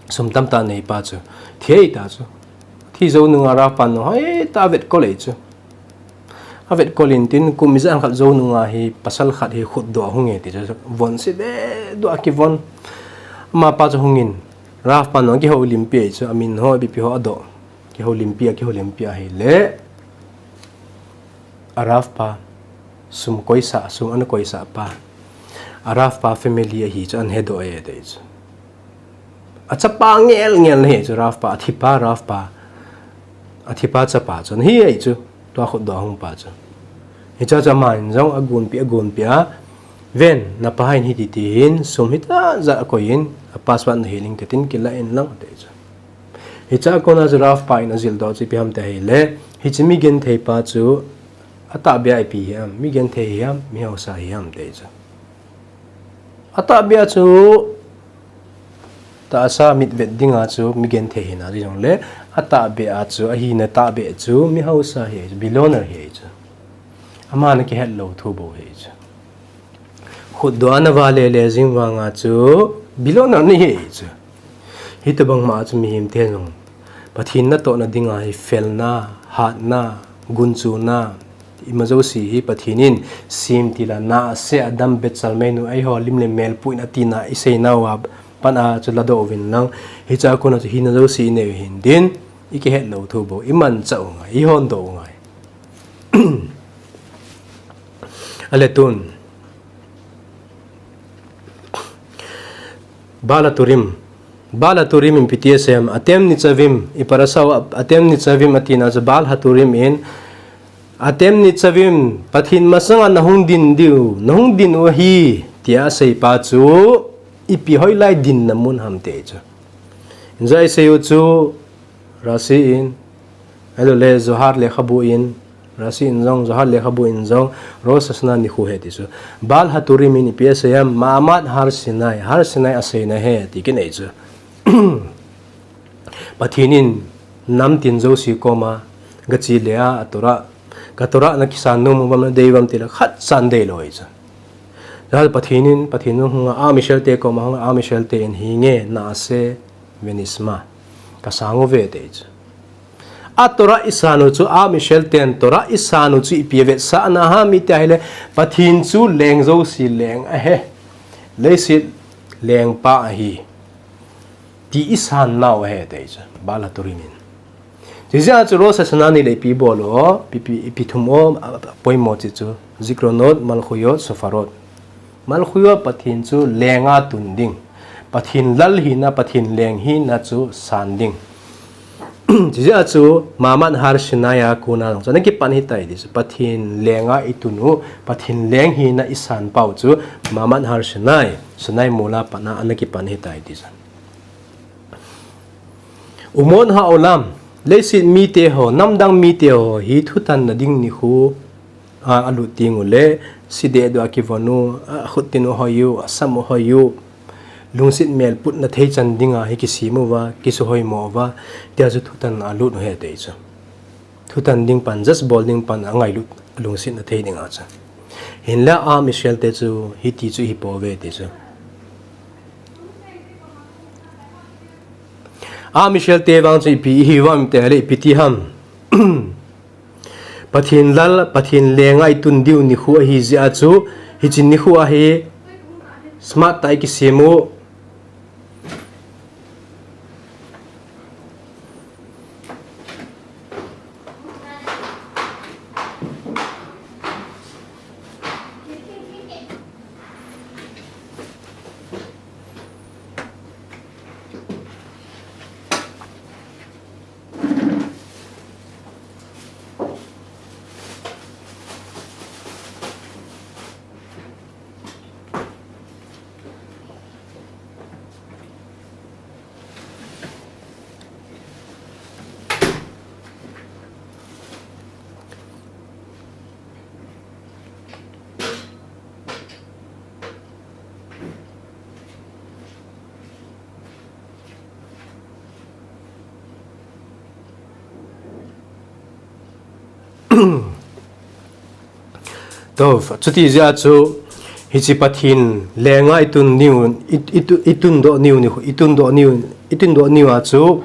Sum tamtah nei pa chu. Thi ahi ta chu. Thi jou nunga Rav pan jong, hoitah a vetkol ahi chu. Avetkol in tin kum ijat khat jou nunga hi pasal khat hi khutdoh a hung e ti chu von se be doh a kivon. Amapa chu hung in Rav pan jong kihoulimpi ahi chu amin ho ipi ipi ho adoh. Kihoulimpi a kihoulimpi ahile a Rav pa sum koisah, sum ana koisah pa. A Rav pa family ahi chu ana hedoh e ti chu. A chapa ngel ngel na hi chu Rav pa, a thipa Rav pa. A thipa chapa chu. Ana hi ahi chu. Tua khutdoh a hung pa chu. Hiche chu aman jong agonpi, agonpi a. Ven, na pa hin hiti ti hin, sum hitah jat akoi in, a password na hil in katin kila in lang ati chu. Hiche a kona chu Rav pa in ajildoh chu ipi ham ti ahile, hiche mi genthei pa chu, atahbeh a ipi hi ham, mi genthei hi ham, mi hausa hi ham ti chu. Atahbeh a chu, tahsa mit vet dinga chu mi genthei hina jong le, atahbeh a chu, ahina tahbeh chu, mi hausa hi, billionaire hi chu. Ama na kihet lou thu bou hi chu. Khutdoh a na vale le jing vanga chu bilona ni hi chu. Hitobang ma chu mihem te jong Pathen natohna dinga hi felna, hatna, gunchuna, ima jouse hi Pathen in sem tila na ase adam betchalmei nu eiho lim le mel puina tina isei nauva pan a chu ladoh uvin lang. Hicha kona chu hina jouse inei u hin din, ikihet lou thu bou, imanchah u ngai, ihondoh u ngai. Ale tun. Baal HaTurim. Baal HaTurim in ipi ti asei em, Atem Nitshavim, i parasha u, Atem Nitshavim atina chu Baal HaTurim in, Atem Nitshavim, Pathen masanga nahung din diu, nahung din u ahi, tia asei pa chu, ipi hoilai dinna mun ham ti chu. Injai sei u chu, Rashi in, ahilouleh Zohar lekhabu in, Rashi in jong, Zohar lekhabu in jong, Rosh Hashanah nikho ahi ti chu. Baal HaTurim in ipi asei em, Maamad Har Sinai, Har Sinai aseina ahi ti kinei chu. Pathen in namtin jouse koma, gache le a, a Torah, ka Torah nakisan nom uvam nadei uvam tile khatcha nadei lou ahi chu. Jal Pathen in, Pathen in hunga, Am Israel te koma hunga, Am Israel te in hinge, Na'aseh V'nishma. Kasang uve ti chu. A Torah isan u chu, Am Israel ten Torah isan u chu ipi avetsahna ham iti ahile, Pathen chu leng jouse leng ahi. Leiset lengpa ahi. Ti isan nau ahi ti chu, Baal HaTurim in. Chijeh a chu Rosh Hashanah ni le ipi bol u, ipi, ipi, ipi thum u, a, a, poimo chi chu, Zikronot, Malchuyot, Sofarot. Malchuyot Pathen chu lenga tun ding. Pathen lal hina, Pathen leng hina chu san ding. Chijeh a chu Maamad Har Sinai a kona jong chu ana kipan ahitai ti chu. Pathen lenga itun u, Pathen leng hina isan pau chu Maamad Har Sinai, Sinai mol a pat a ana kipan ahitai ti chu. Umot ha'olam, leiset mite ho, namdang mite ho hi thutanna ding nikho a, alut teng ule, si dehduh a kivon u, akhut tin u hoi u, asam u hoi u, lungset mel putna thei chan dinga hi kisem uva, kisuhoimo uva, tia chu thutan alut u ahi ti chu. Thutan ding pan, just bol ding pan angailut, alungsetna thei dinga chu. Hinla Am Israel te chu, hiti chu hipouve ti chu. Am Israel te vang chu ipi ihiu ham ti ahile ipi ti ham. Pathen lal, Pathen lenga itun diu nikho ahi jeh a chu, hiche nikho a hi smart tah a ikisem u. To, chuti jeh a chu, hiche Pathen lenga itun diu, it-, itu-, itundoh diu ni, itundoh diu, itundoh diu a chu,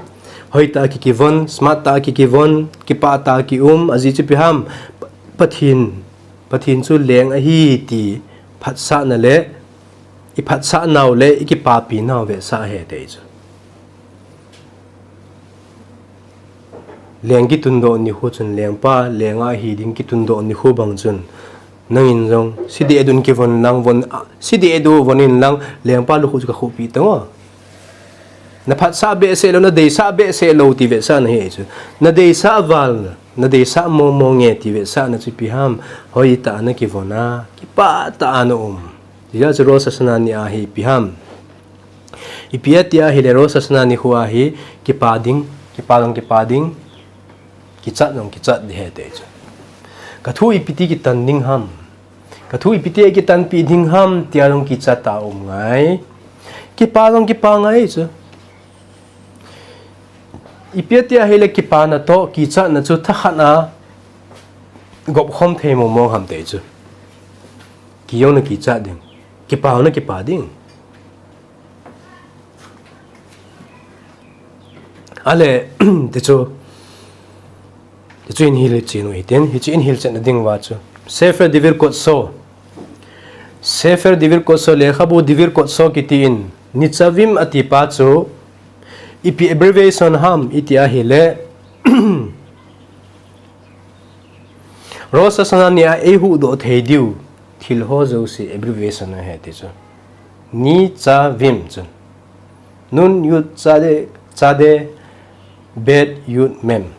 hoitah a ki, kivon, smart tah a ki, kivon, kipah tah a kium, ajeh chu ipi ham, Pathen, Pathen chu leng ahi ti phatsahna le, iphatsah nau le, ikipapi nau vetsah ahi ti chu. Leng kitundoh nikho chun lengpa, lenga hi ding kitundoh nikho bang chun. Nangin jong, si dehduh in kivon lang von, a, si dehduh von in lang, lengpa lukhuh chu kakhuhpi tang o. Naphatsah behseh lou, nadeisah behseh lou ti vetsahna ahi chu. Nadeisah val, nadeisah momo nge ti vetsahna chu ipi ham, hoitah a nakivon a, kipah tah a naum. Tijeh chu Rosh Hashanah ni a hi ipi ham. Ipi ati ahile Rosh Hashanah nikho a hi kipa ding, kipa jong kipa ding, kichat jong kichat ding ahi ti chu. Kathu ipi ti kitan ding ham. Kathu ipi ti kitanpi ding ham, tia jong kichat a um ngai. Kipa jong kipa ngai chu. Ipi ati ahile kipana toh, kichatna chu thakhat a, gop khom thei mong mong ham ti chu. Kigong na kichat ding. Kipa na kipa ding. Ale, ti chu, ti chu in hil chin u hitin, hichu in hil chin na ding uva chu. Sefer Devirkot So. Sefer Devirkot So, lekhabu Devirkot So kiti in, Nitzavim ati pa chu, ipi abbreviation ham iti ahile, Rosh Hashanah ni a eihuhdoh thei diu thil ho jouse abbreviation ahi ti chu. Nitzavim chu. Nun yud tzade, tzade, bet yud mem.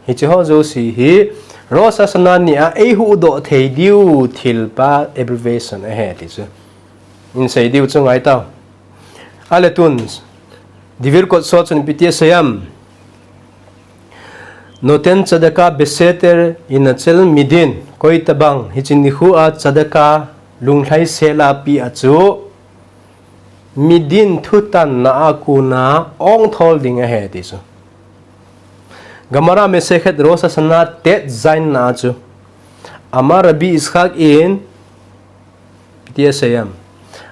Hiche ho jouse hi Rosh Hashanah ni a eihuhdoh thei diu thil pa abbreviation ahi ti chu. In sei diu chu ngai tau. Ale tun, Devirkot So chun ipi ti asei am. Noten tzedakah beseter inatzel midin, koitabang, hiche nikho a tzedakah lunglhaisel a pe a chu, midin thutanna a kona ongthol ding ahi ti chu. Gemara Masechet Rosh Hashanah Tet Zayin na a chu. Amar Rabbi Yitzchak in, Pi ti asei am.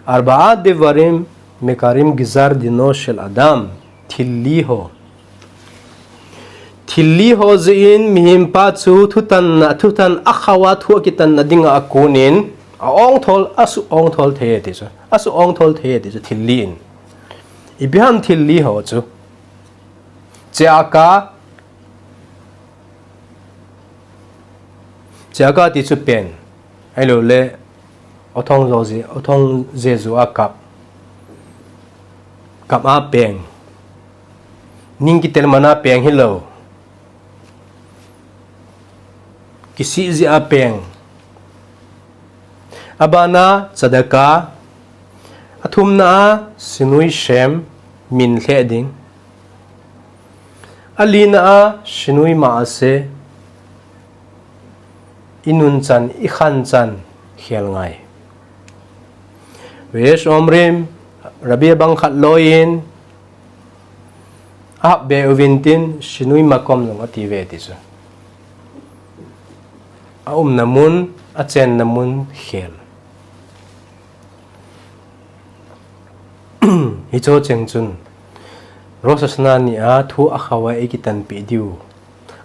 Arba'a devarim mekarim gizar dino shel adam. Thil li ho. Thil li ho jeh in mihem pa chu thutanna, thutan a khao a thu akitanna dinga akon in, a ongthol, asuh ongthol thei ti chu. Asuh ongthol thei ti chu thil li in. Ipi ham thil li ho chu. Cheaka, cheaka ti chu pen. Ahilou le, othong jo je, othong jeju a kap. Kap a peng. Ning kitel man a peng hilou. Kisih jeh a peng. Abana tzedakah, athumna a shinui shem, min lheh ding. Alina a shinui ma'aseh, inun chan, ikhan chan, khel ngai. Veyesh omrim, Rabbi abang khat loi in, ahap be uvin tin, shinui makom jong ati uve ti chu. Aumna mun, achenna mun khel. Hicho cheng chun, Rosh Hashanah ni a thu akhao a eikitanpi diu.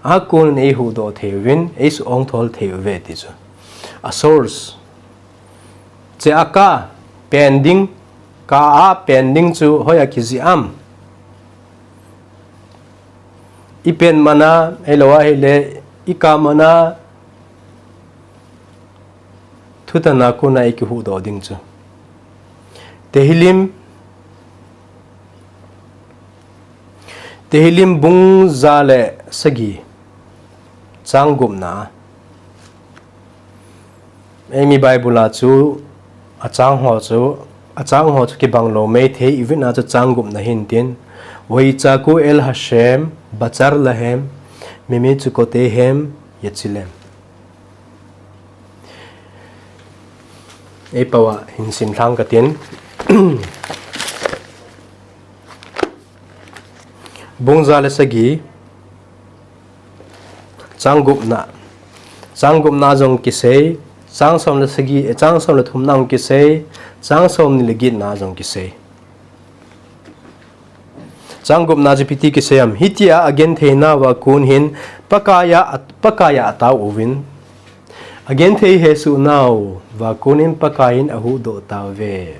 Akon in eihuhdoh thei uvin, eisuh ongthol thei uve ti chu. A source. Cheaka, pen ding, ka a pen ding chu hoiya kijih am. Ipen man a, ahilou ahile, ikap man a, thutanna kona eikihuhdoh ding chu. Tehillim, Tehillim bung ja le sagi, chang gupna. Eimi Bible a chu, achang ho chu, achang ho chu kibang lou maithei, ivin a chu chang gupna hin tin, Vayitzaku el Hashem, batzar lahem, mimitsukoteihem, yetsilem. Ei pao a hin sim lhang katin. Bung ja le sagi, chang gupna. Chang gupna jong kisei, chang som le sagi, eh, chang som le thumna jong kisei, chang somni le getna jong kisei. Chang gupna chu ipi ti kisei am. Hitia agenthei nauva kon hin Pakaiya, Pakaiya atao uvin. Agenthei hesoh nauva kon in Pakaiyin ahuhdoh tauve.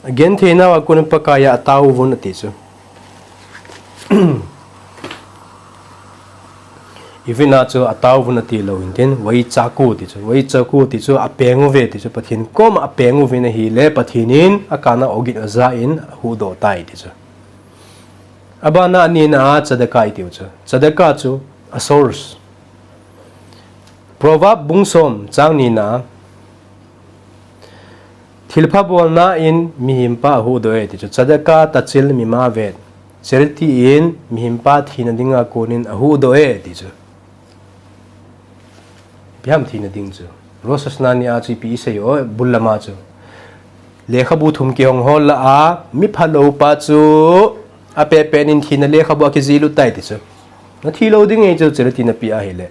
Agenthei nauva kon in Pakaiya atao uvin ati chu. Ivin a chu atao uvin ati lou in tin, Vayitzaku ti chu. Vayitzaku ti chu apeng uve ti chu. Pathen koma apeng uvin ahile, Pathen in akana ogin aja in ahuhdoh tai ti chu. Abana anina a tzedakah iti u chu. Tzedakah chu a source. Proverb bung som chang nina. Thilpha bolna in mihem pa ahuhdoh e ti chu. Tzedakah tachil mimavet. Charity in mihem pa thina dinga kon in ahuhdoh e ti chu. Ipi ham thina ding chu. Rosh Hashanah ni a chu ipi isei u, bul lama chu. Lekhabu thum kihong hol lah a, mi phalou pa chu, apehpeh in thina lekhabu a kijihlut tai ti chu. Nathi lou ding e chu, charity napi ahile.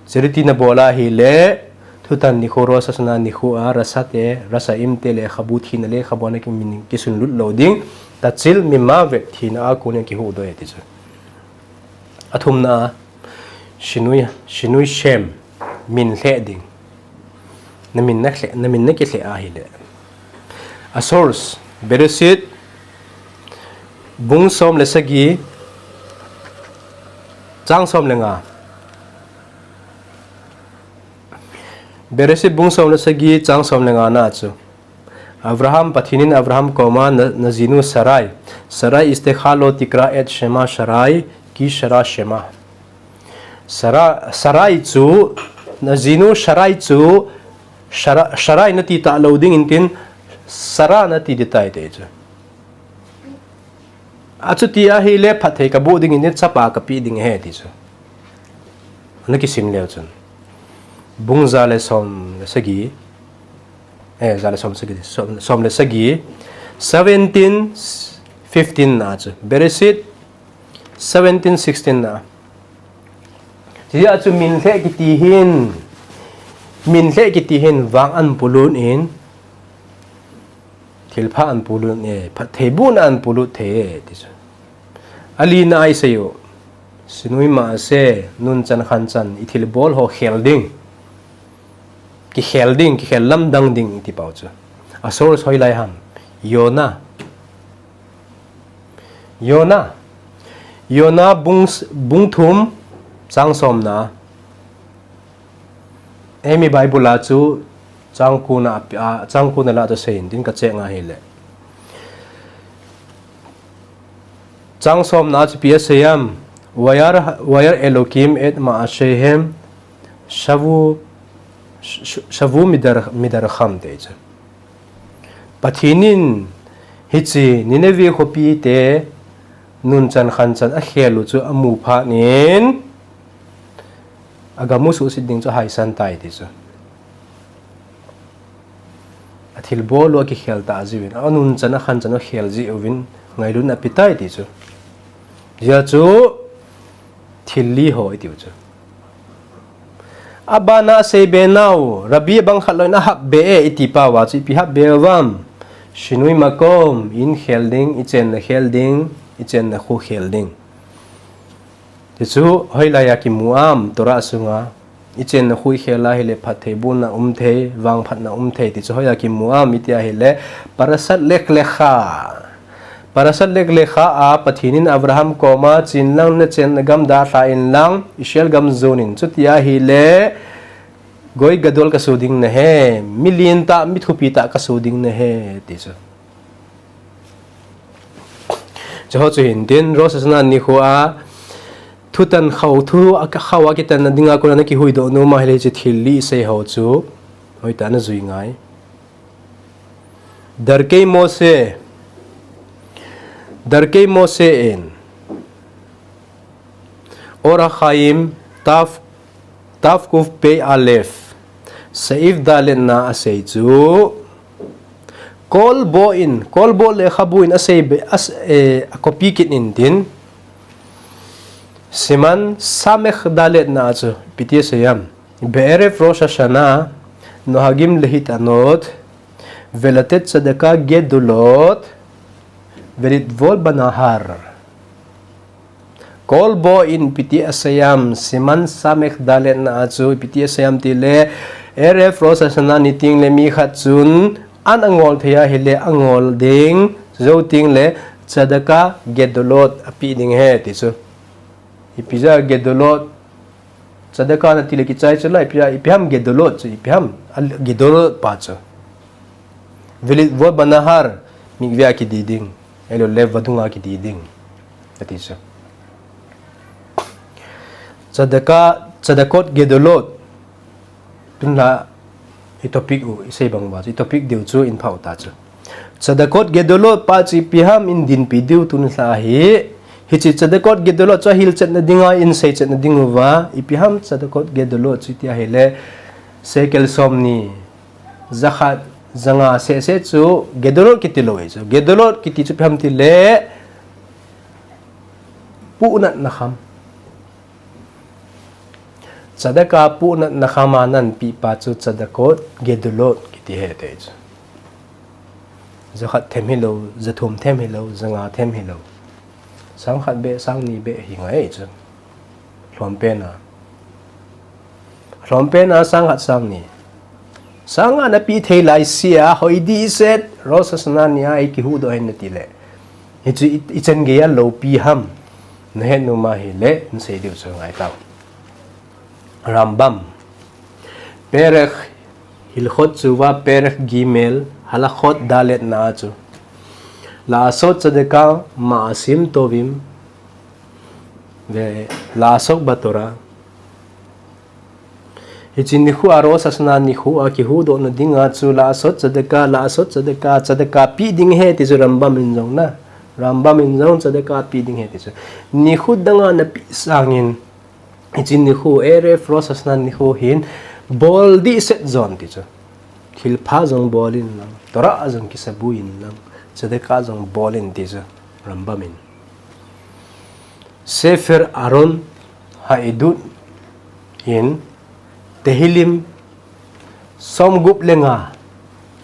Charity nabol ahile, thutan nikho Rosh Hashanah nikho a, Rasha te, Rashaim te lekhabu thina lekhabu a nakimin kisunlut lou ding, tachil mima vet thina a kon a kihuhdoh e ti chu. Athumna a, shinui, shinui shem, min lheh ding. Namin na lheh, namin nakilheh ahile. A source, Bereshit, bung som le sagi, chang som le nga. Bereshit bung som le sagi, chang som le nga na chu. Avraham, Pathen in Avraham koma, na, najinu Sarai. Sarai istekha lo tikra et shema Sarai, ki Sara shema. Sara, Sarai chu, najinu Sarai chu, Sara, Sarai nati talou ding intin, Sara nati ding tai ti chu. Achuti ahile phatthei kaboh ding intin, chapa kapeh ding ahi ti chu. Nakisim leu chun. Bung ja le som le sagi. Eh, ja le som sagi, som, som le sagi. Seventeen fifteen na chu. Bereshit seventeen sixteen na. Hijeh a chu min lheh kiti hin, min lheh kiti hin vang ahin polut in, thilpha ahin polut e, phattheibohna ahin polut thei e, ti chu. Alina a isei u, shinui ma ase, nunchan khanchan, ithilbol ho khel ding. Kikhel ding, kikhel lamdang ding, iti pau chu. A source hoilai ham. Yona. Yona. Yona bung, bung thum, chang somna. Eimi Bible a chu chang kona, a, chang kona la chu seiyin tin kache ngai ahile. Chang somna chu ipi asei em, Vayar, vayar Elokim et ma'ashem shavu, sh-, shavu midar, midarcham ti chu. Pathen in hiche Nineveh khopi te nunchan khanchan akhel u chu amu phat in, agam u suhset ding chu ahaisan tai ti chu. Athilbol u akikhel tah jeh uvin, anunchan akhanchan u akhel jeh uvin, ngailutna ape tai ti chu. Hijeh chun thil li ho iti u chu. Abana asei be nau, Rabbi, bang khat lou in ahap be e, iti pau a chu ipi hap be uvam. Shinui makom, in khel ding, ichenna khel ding, ichenna kho khel ding. Ti chu hoilai a kimu am, Torah sunga. Ichenna kho ikhel a ahile phattheibohna um thei, vangphatna um thei. Ti chu hoilai a kimu am, iti ahile, Parashat Lech Lecha. Parashat Lech Lecha a, Pathen in Abraham koma, chen lang nachenna gam dalha in lang, Israel gam jon in. Chuti ahile, Goy Gadol kaso ding nahi, mi lentah, mi thupi tah kaso ding nahi, ti chu. Chuho chu hintin, Rosh Hashanah nikho a, thutan khao, thu a, khao a kitanna dinga kona nakihuhdoh nom ahile hiche thil li isei ho chu, hoitah in najui ngai. Darkei Moshe, Darkei Moshe in, Or HaChaim, Tav, Tav Kuf Pei Alef, Seif Dalet na asei chu, Kolbo in, Kolbo lekhabu in asei be, as, eh, acopy kit in tin, Siman Samech Dalet na chu, ipi ti asei em. Be'erev Rosh Hashanah, nohagim lehitanot, veletech tzedakah gedolot, velitvol banahar. Kolbo in ipi ti asei em, Siman Samech Dalet na a chu ipi ti asei em tile, Erev Rosh Hashanah ni tengle mi khat chun an angol thei ahile angol ding, jou tengle tzedakah gedolot ape ding ahi ti chu. Ipi jeh a gedolot, tzedakah natile kichai chu lai, ipi a, ipi ham gedolot chu, ipi ham, a, gedolot pa chu. Velitvol banahar, mikveh a kidi ding, ahilouleh vadung a kidi ding, ati chu. Tzedakah, tzedakot gedolot, tunla, i topic u, isei bang uva chu, i topic diu chu in phah u ta chu. Tzedakot gedolot pa chu ipi ham in dinpi diu tunla hi, hiche tzedakot gedolot chu ahilchetna dinga in seichetna ding uva, ipi ham tzedakot gedolot chu iti ahile, sekel somni, jakhat, Janga sese chu gedolot kiti lou ahi chu. Gedolot kiti chu ipi ham itile, puhnatna kham. Tzedakah puhnatna kham a nanpeh pa chu tzedakot gedolot kiti ahi ti chu. Jakhat them hilou, jathum them hilou, janga them hilou. Sangkhat beh, sangni beh hi ngai chu. Lhompen a. Lhompen a sangkhat sangni. Sanga napeh thei laisea, hoidih set, Rosh Hashanah nia ikihuhdoh hen nati le. Hichu i, ichan geiya loupi ham. Nahet nom ahile, nasei diu chu ngai tau. Rambam. Perek Hilchot Tshuva, Perek Gimel, Halachot Dalet na a chu. La'asot tzedakah ma'asim tovim, ve la'asok baTorah. Hiche nikho a Rosh Hashanah nikho a kihuhdohna dinga chu la'asot tzedakah, la'asot tzedakah, tzedakah peh ding ahi ti chu Rambam in jong na. Rambam in jong tzedakah peh ding ahi ti chu. Nikho danga napeh sangin, hiche nikho, Erev Rosh Hashanah nikho hin, boldih set jon ti chu. Thilpha jong bol in lang, Torah jong kisabui in lang, tzedakah jong bol in ti chu Rambam in. Sefer Aron Ha'edut in Tehillim somgup le nga,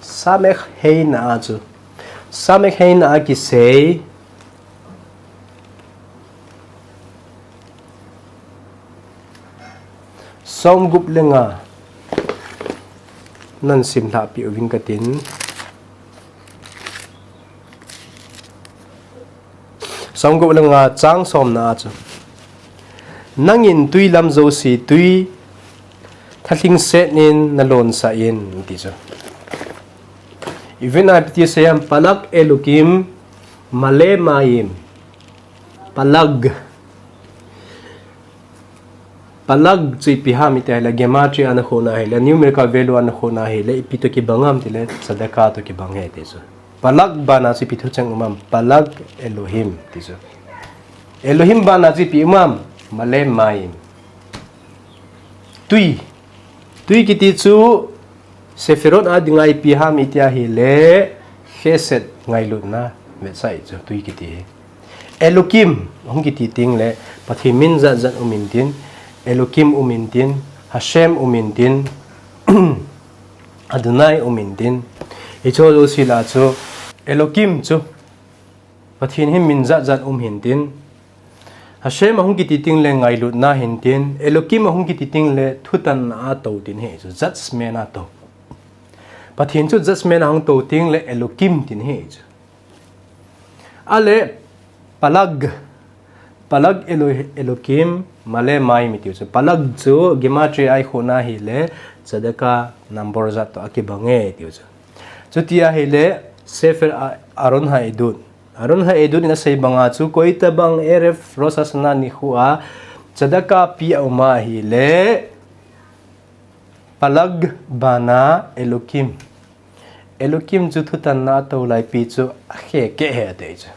Samekh Hei na a chu. Samekh Hei na a kisei. Somgup le nga. Nasim lhah peh uvin katin. Somgup le nga chang som na a chu. Nangin tui lam jouse tui thalhing set in nalonsah in ti chu. Ivin a ipi ti asei em, Palag Elokim Male Mayim. Palag. Palag chu ipi ham iti ahile, gematria a nakhuh na ahile, numerical value a nakhuh na ahile, ipi toh kibang ham itile, tzedakah toh kibang ahi ti chu. Palag bana chu ipi thucheng um am, Palag Elohim ti chu. Elohim bana chu ipi um am, Male Mayim. Tui. Tui kiti chu, Sephirot a dinga ipi ham iti ahile, Chesed ngailutna, vetsah chu, tui kiti hi. Elokim, ahung kiti teng le, Pathen min jat jat um intin, Elokim um intin, Hashem um intin, Adonai um intin. Hicho jouse lah chu, Elokim chu, Pathen hi min jat jat um hintin. Hashem ahung kiti teng le ngailutna hintin. Elokim ahung kiti teng le thutanna a tou tin ahi chu, judgment a tou. Pathen chu judgment ahung tou teng le Elokim tin ahi chu. Ale Palag, Palag Elo-, Elokim, Male Mayim iti chu. Palag chu gematria a ikhuh na ahile, tzedakah number jat toh akibang e iti chu. Chuti ahile, Sefer A-, Aron Ha'edut. Aron Ha'edut in asei banga chu, koitabang Erev Rosh Hashanah nikho a tzedakah pe a um ahile, Palag bana Elokim. Elokim chu thutanna a tou lai pi chu akhe keh ahi ati chu.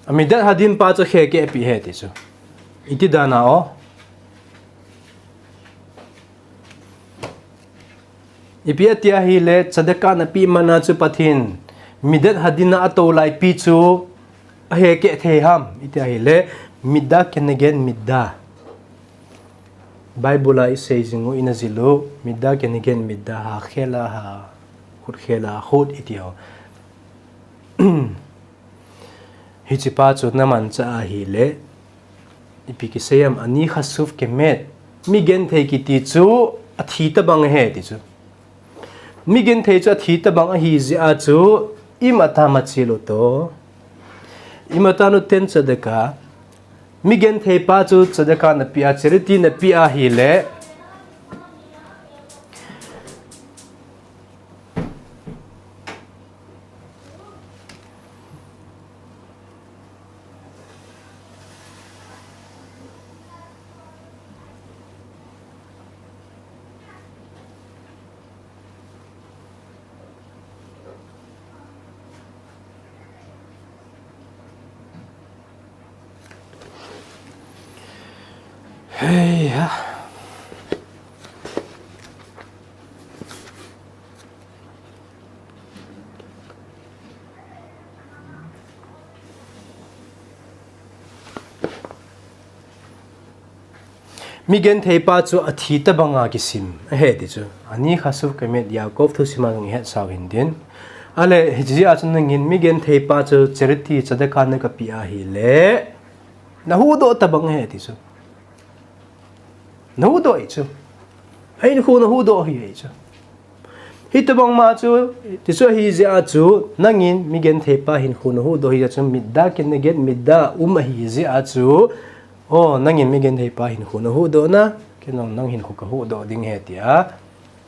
A Midat Hadin pa chu khe keh pi ahi ti chu. Iti dan a o. Ipi ati ahile, tzedakah napeh man a chu Pathen Midat Hadin a atou lai pi chu akhe keh thei ham iti ahile, midda keneged midda. Bible a isei jing u, ina jil u, midda keneged midda, ha khela ha, khut khela khut iti ho. Hiche pa chu namanchah ahile, ipi kisei em, ani chashuv kemet. Mi genthei kiti chu athi tabang ahi ti chu. Mi genthei chu athi tabang ahi jeh a chu, im ata machil u to. Im ata noten tzedakah. Mi genthei pa chu tzedakah napeh a, charity napeh ahile, Hei ha. Mi gentheipa chu athi tabanga kisim ahi ti chu. Ani chashuv kemet Yaakov thusim a jong ihet sau hin tin. Ale, hiche jeh a chu nangin mi gentheipa chu charity, tzedakah nakapeh ahile, nahuhdoh tabang ahi ti chu. Nahuhdoh ahi chu. Ahinkho nahuhdoh ahi, ahi chu. Hitobang ma chu, ti chu ahi jeh a chu, nangin mi gentheipa hinkho nahuhdoh ahi jeh a chu, middah keneged middah um ahi jeh a chu, o, nangin mi gentheipa hinkho nahuhdoh na, kei jong nang hinkho kahuhdoh ding ahi tia,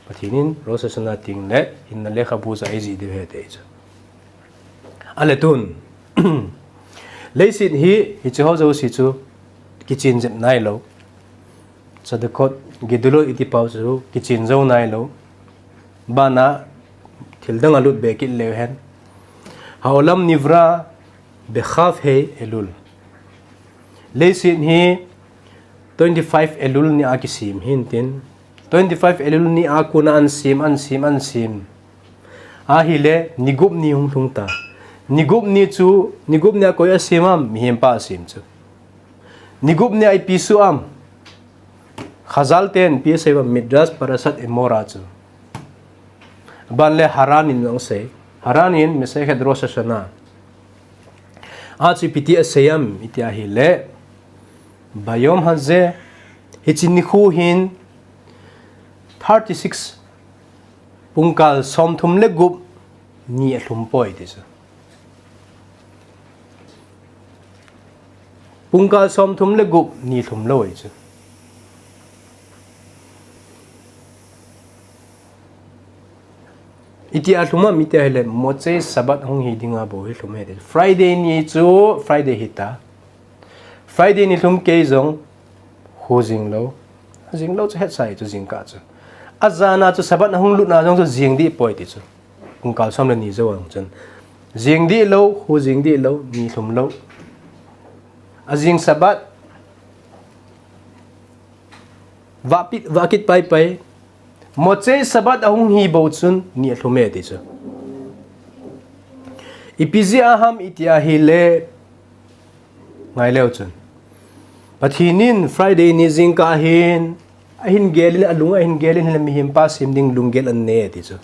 Pathen in Rosh Hashanah teng le, hinna lekhabu chu eijih diu ahi ti chu. Ale tun, leiset hi, hiche ho jouse chu, kichen jep nailou. Tzedakot, Gedolot iti pau chu, kichen jou nailou. Bana, thil dang alut be kit leu hen. Ha'olam nivra, be chaf hei Elul. Leiset hi, twenty-five Elul ni a kisem hin tin. Twenty-five Elul ni a kona ahin sem, ahin sem, ahin sem. Ahile, ni gup ni hung lhung ta. Ni gup ni chu, ni gup ni a koi asem am, mihempa asem chu. Ni gup ni a ipi soh am. Chazal ten ipi asei uvam, Midrash Parashat Emor a chu. Ban le Haran in jong asei. Haran in Masechet Rosh Hashanah a chu ipi ti asei am, iti ahile. Bayom hazeh, hiche nikho hin thirty-six, pungkal somthum le gup ni alhum poi ti chu. Pungkal somthum le gup ni lhum lou ahi chu. Iti a lhum am iti ahile, Motzei Shabbat hung hi dinga bou hi lhum ahi ti. Friday ni chu, Friday hita. Friday ni lhum kei jong, kho jing lou. Jing lou chu hetsah ahi chu jingkah chu. Ajana chu Shabbat ahung lutna jong chu jing dih poi ti chu. Pungkal som le ni jou a jong chun. Jing dih lou, kho jing dih lou, ni lhum lou. Ajing Shabbat. Vah pit, vah kit pai pai. Motzei Shabbat ahung hi bou chun ni alhum e ti chu. Ipi jeh a ham iti ahile, ngai leu chun. Pathen in Friday ni jingkah hin, ahin gel in, alung ahin gel in, hile mihempa sem ding lunggel anei e ti chu.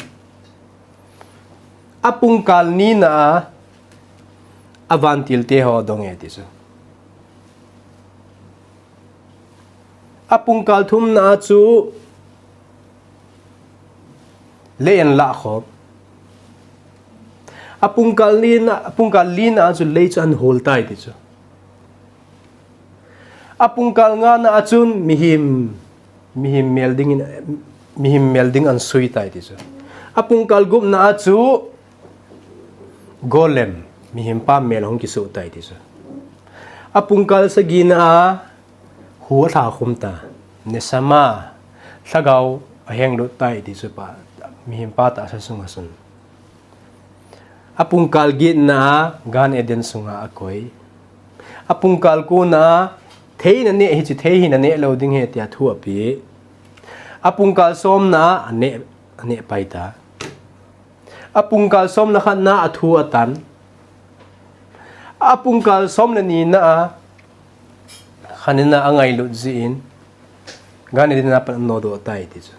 Apungkal nina a, avantil te ho adong e ti chu. Apungkal thumna a chu, lei ahin lah khom. Apungkal nina, apungkal lina a chu lei chu ahin hol tai ti chu. Apungkal ngana a chun mihem, mihem mel ding in, mihem mel ding ahin sui tai ti chu. Apungkal gupna a chu golem, mihempa mel ahung kisoh tai ti chu. Apungkal sagina a hu alha khum ta, neshama, lhagao aheng lut tai ti chu pa, mihempa tahsa sunga chun. Apungkal getna a Gan Eden sunga akoi. Apungkal kona a thei naneh hiche thei hi naneh lou ding ahi tia thu ape. Apungkal somna a aneh, aneh pai ta. Apungkal som le khatna a thu atan. Apungkal som le nina a khanina angailut jeh in, Gan Eden a pat anodoh tai ti chu.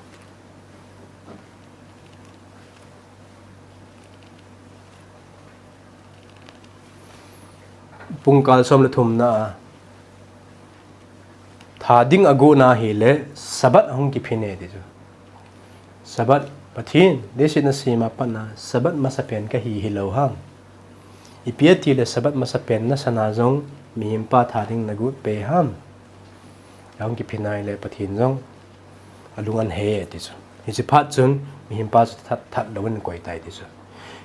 Pungkal som le thumna a tha ding agot na hile, Shabbat ahung kiphin e ti chu. Shabbat, Pathen, leiset nasem a pat na, Shabbat masapen kahi hilou ham. Ipi ati le Shabbat masapen nasana jong, mihempa tha ding nagot pei ham. Ahung kiphin ahile Pathen jong, alung ahin he ti chu. Hiche phat chun, mihempa chu that, that lou in koi tai ti chu.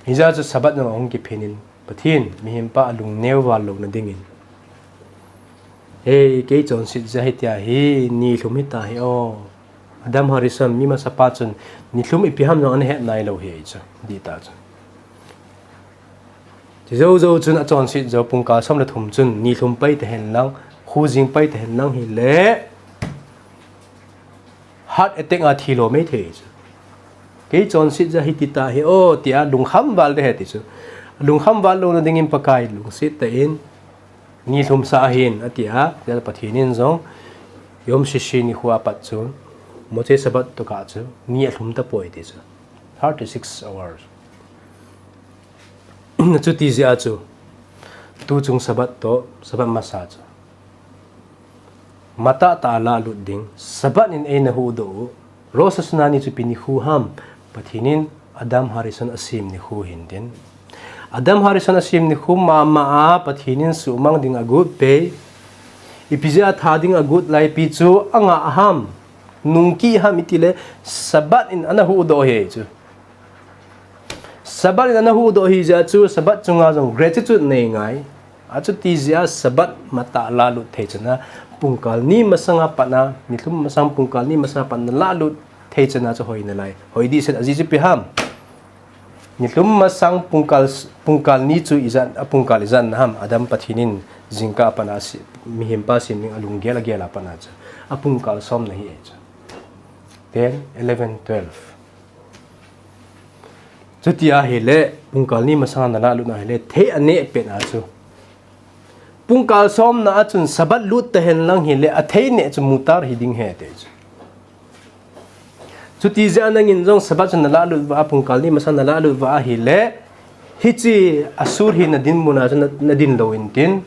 Hijeh a chu Shabbat jong ahung kiphin in, Pathen, mihempa alung neo val louna dingin. Hei, kei chonset jeh hitia hi, ni lhum hita hi o. Adam Harishon, mi masapa chun, ni lhum ipi ham jong ana het nailou hi chu, dih ta chu. Chu jou jou chun achonset jou pungkal som le thum chun, ni lhum pai tahen lang, kho jing pai tahen lang hile, heart attack a thi lou mai thei chu. Kei chonset jeh hiti ta hi o, tia lungkham val ding ahi ti chu. Lungkham val louna dingin Pakai lungset tah in, ni lhum sah ahin, atia, tia Pathen in jong, Yom Shishi nikho apat chu, Motzei Shabbat toh kah chu, ni alhum tapoi ti chu. Thirty-six hours. Chuti jeh a chu, tuchung Shabbat toh, Shabbat masa chu. Matah tah a lalut ding, Shabbat in eina huhdoh u, Rosh Hashanah ni chu ipi nikho ham, Pathen in Adam Harishon asem nikho hintin. Adam Harishon asem nikho mama a Pathen in suhmang ding agot pei, ipi jeh a tha ding agot laipi chu anga ham, nungkih ham itile, Shabbat in ana huhdoh ahi chu. Shabbat in ana huhdoh ahi jeh a chu, Shabbat chunga jong gratitude nei ngai. Achuti jeh a Shabbat matah lalut thei chana, pungkal ni masanga patna, nilhum masang pungkal ni masanga patna lalut thei chana chu hoi nalai. Hoi dihset ajeh chu ipi ham. Nilhum masang pungkal, pungkal ni chu ijat, apungkal ijat na ham, Adam Pathen in jingkah a patna si-, mihem pa sem ding alunggel agel a patna chu. Apungkal som na ahi chu. Ten, eleven, twelve. Chuti ahile, pungkal ni masanga nalalutna ahile, thei aneh pet a chu. Pungkal somna a chun Shabbat lut tahen lang hile, athei neh chu mutar hiding ahi ti chu. Chuti jeh a nangin jong Shabbat chu nalalut uva, pungkal ni masanga nalalut uva ahile, hiche asur hina dinmun a chu na, nadin lou intin.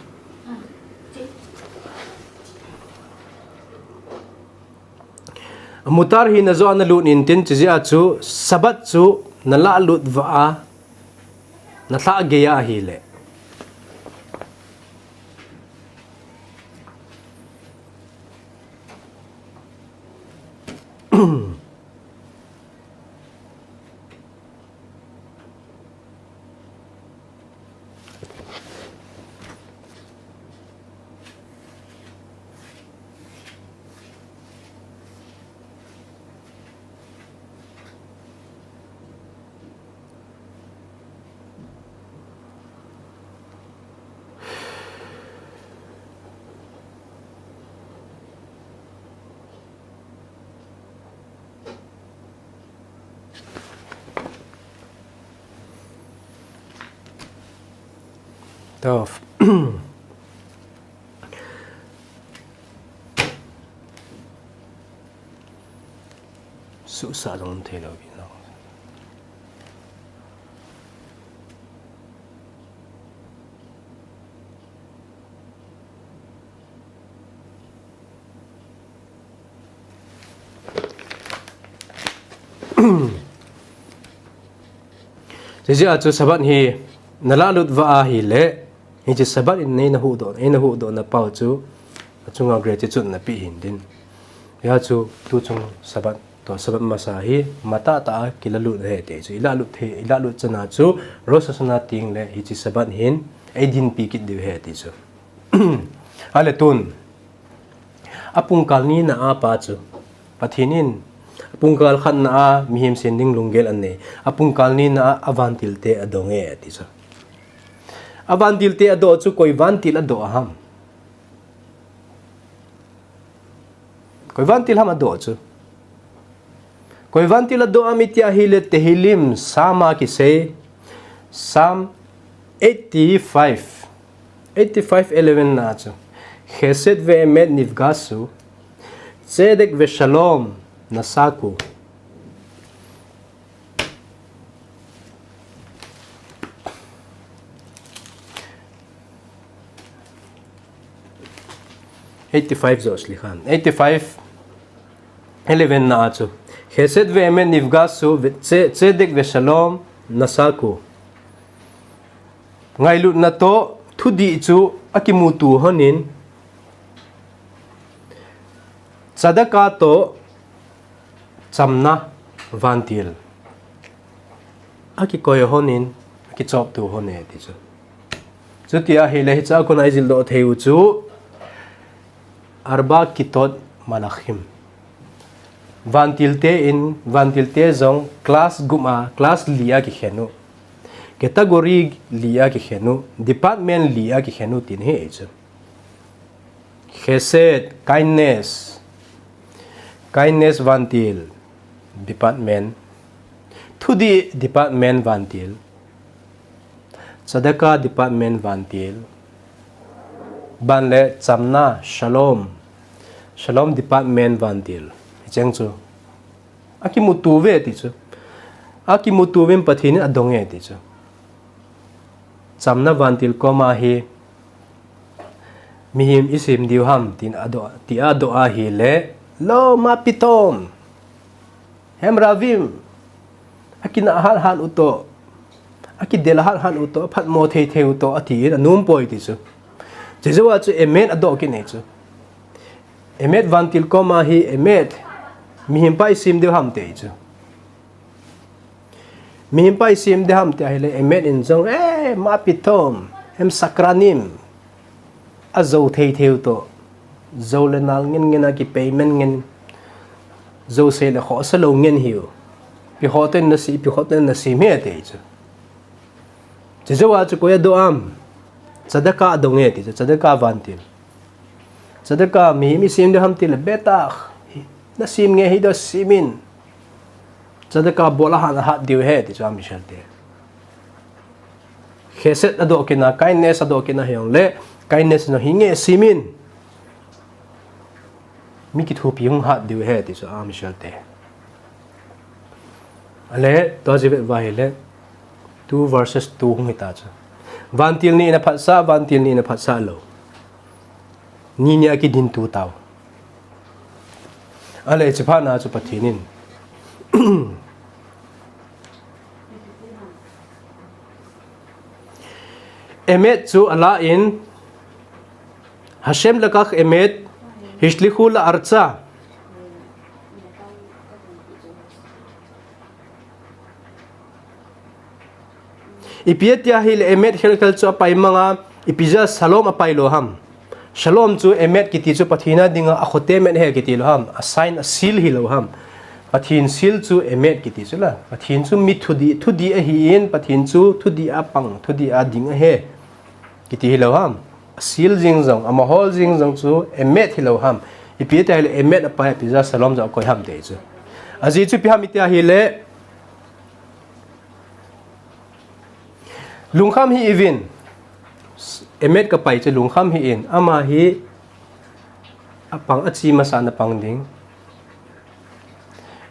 Mutar hina joh a nalut intin, chujeh a chu Shabbat chu nalalut uva, nalhah gei ahile. Toh. Suhsah jong um thei lou vin lang. Hijeh a chu Shabbat hi nalalut uva ahile, hiche Shabbat in eina huhdoh, eina huhdoh na pau chu, achunga gratitude napeh hintin. Hijeh a chu tuchung Shabbat, toh Shabbat masa hi, matah tah a kilalut ahi ti chu, ilalut thei, ilalut chana chu, Rosh Hashanah tengle, hiche Shabbat hin, eidinpi kit diu ahi ti chu. Ahile tun, apungkal nina a pa chu, Pathen in, apungkal khatna a mihem sem ding lunggel anei, apungkal nina a, avantilte adong e, ati chu. Avantilte adoh chu koi vantil adoh ham? Koi vantil ham adoh chu? Koi vantil adoh ham iti ahile Tehillim, Psalm a kisei, Psalm eighty-five, eighty-five eleven na chu, Chesed ve'emet nifgashu, tzedek ve'shalom nasa'ku. Eighty-five jo, slihan. Eighty-five eleven na chu, Chesed ve'emet nifgashu, ve-, tze-, tzedek ve'shalom nasa'ku. Ngailutna toh thudih chu akimuto honin, tzedakah toh chamna vantil akikoi honin, akichopto hon e ti chu. Chuti ahile hiche a kona ijildoh thei u chu, Arba kitot malachim. Vantilte in, vantilte jong class gup a, class li a kikhen u. Category li a kikhen u, department li a kikhen u tin ahi chu. Chesed, kindness. Kindness vantil, department. Thudih, department vantil. Tzedakah, department vantil. Ban le chamna, shalom. Shalom Department vantil. Hicheng chu. Akimuto uve ti chu. Akimuto uvin Pathen in adong e ti chu. Chamna vantil koma hi mihem isem diu ham tin adoh, ti adoh ahile, lo ma pitom. Hem ravim. Akina hat hat uto. Akidel hat hat uto. Aphatmo thei thei uto. Atin anom poi ti chu. Chejou a chu emet adoh kit e chu. Emet vantil koma hi emet. Mihem pa isem diu ham ti chu. Mihem pa isem diu ham ti ahile emet in jong, eh, ma pitom, hem sakranim. Ajou thei thei uto. Jou le nal ngen ngen a kipei men ngen. Jou sei le khoh sa lou ngen hiu. Pi khoh ten nasi, pi khoh ten nasi me ti chu. Chejou a chu koi adoh am. Tzedakah adong e ti chu, tzedakah vantil. Tzedakah mihem isem diu ham tile betah. Nasem nge hi doh semin. Tzedakah bol ahat ahat diu ahi ti chu Am Israel te. Chesed adoh kit a, kindness adoh kit a hijongle, kindness in hi nge semin. Mi kithopi hung hat diu ahi ti chu Am Israel te. Ale, tua jivet uva ahile, two verses two hung hita chu. Vantil ni in aphatsah, vantil ni in aphatsah lou. Ni ni a kidintu tau. Ale, chiphat na chu Pathen in. Emet chu alah in, Hashem lekach emet, hishlichu la'artza. Ipi ati ahile emet khelkhel chu apai mang a, ipi jeh a shalom apai lou ham. Shalom chu emet kiti chu Pathen a dinga akhote met ahi kiti lou ham. A sign, a seal hilou ham. Pathen seal chu emet kiti chu la. Pathen chu mi thudih, thudih ahin, Pathen chu thudih a pang, thudih a ding ahi. Kiti hilou ham. A seal jing jong, amahol jing jong chu emet hilou ham. Ipi ati ahile emet apai a ipi jeh a shalom jong akoi ham ti chu. Ajeh chu ipi ham iti ahile, lungkham hih uvin. Emet kapai chu lungkham hih in. Ama hi apang, achi masa na pang ding.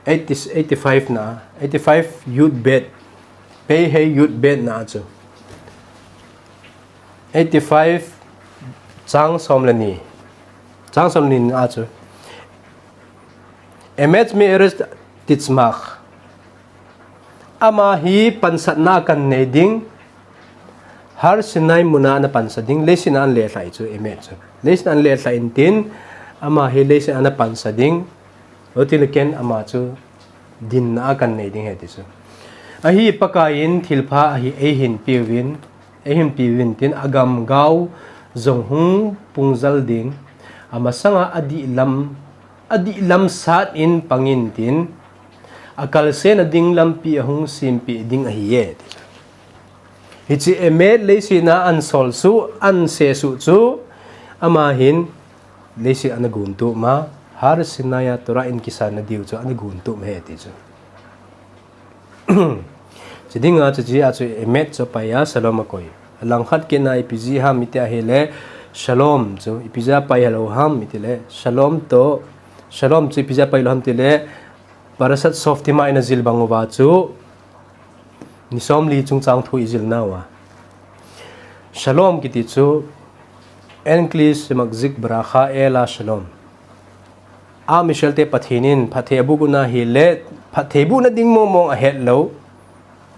Eighty, eighty-five na, eighty-five yud bet. Pei hei yud bet na chu. Eighty-five chang som le ni. Chang som le ni na chu. Emet me'eret titzmach. Ama hi pansatna a kanei ding, Har Sinai mun a ana pansa ding, leiset a ana lelhai chu, emet chu. Leiset a ana lelhai intin, ama hi leiset a ana pansa ding, hiti le ken ama chu dinna a kanei ding ahi ti chu. Ahi Pakaiyin thilpha ahi eihin peuvin, eihin peuvin tin, agam gao jong hung pungjal ding, amasanga adih lam, adih lam sat in pang intin, akalsen a ding lampi ahung sempeh ding ahiye, ti chu. Hiche emet leiset a ana sol suh, ana se suh chu, ama hin leiset a ana gontup ma, Har Sinai a Torah in kisan na diu chu ana gontup ahi ti chu. Chiding a chu, hiche a chu emet chu apai a, shalom akoi. Langkhat kit na ipi jeh ham iti ahile, shalom chu ipi jeh a pai lou ham iti le, shalom toh, shalom chu ipi jeh a pai lou ham iti le, Parashat Shoftim a ina jil bang uva chu, ni somli chungchang thu ijil nauva. Shalom kiti chu, English machzik bracha ela shalom. Am Israel te Pathen in phatthei aboh u ahile, phatthei bohna ding mong mong ahet lou.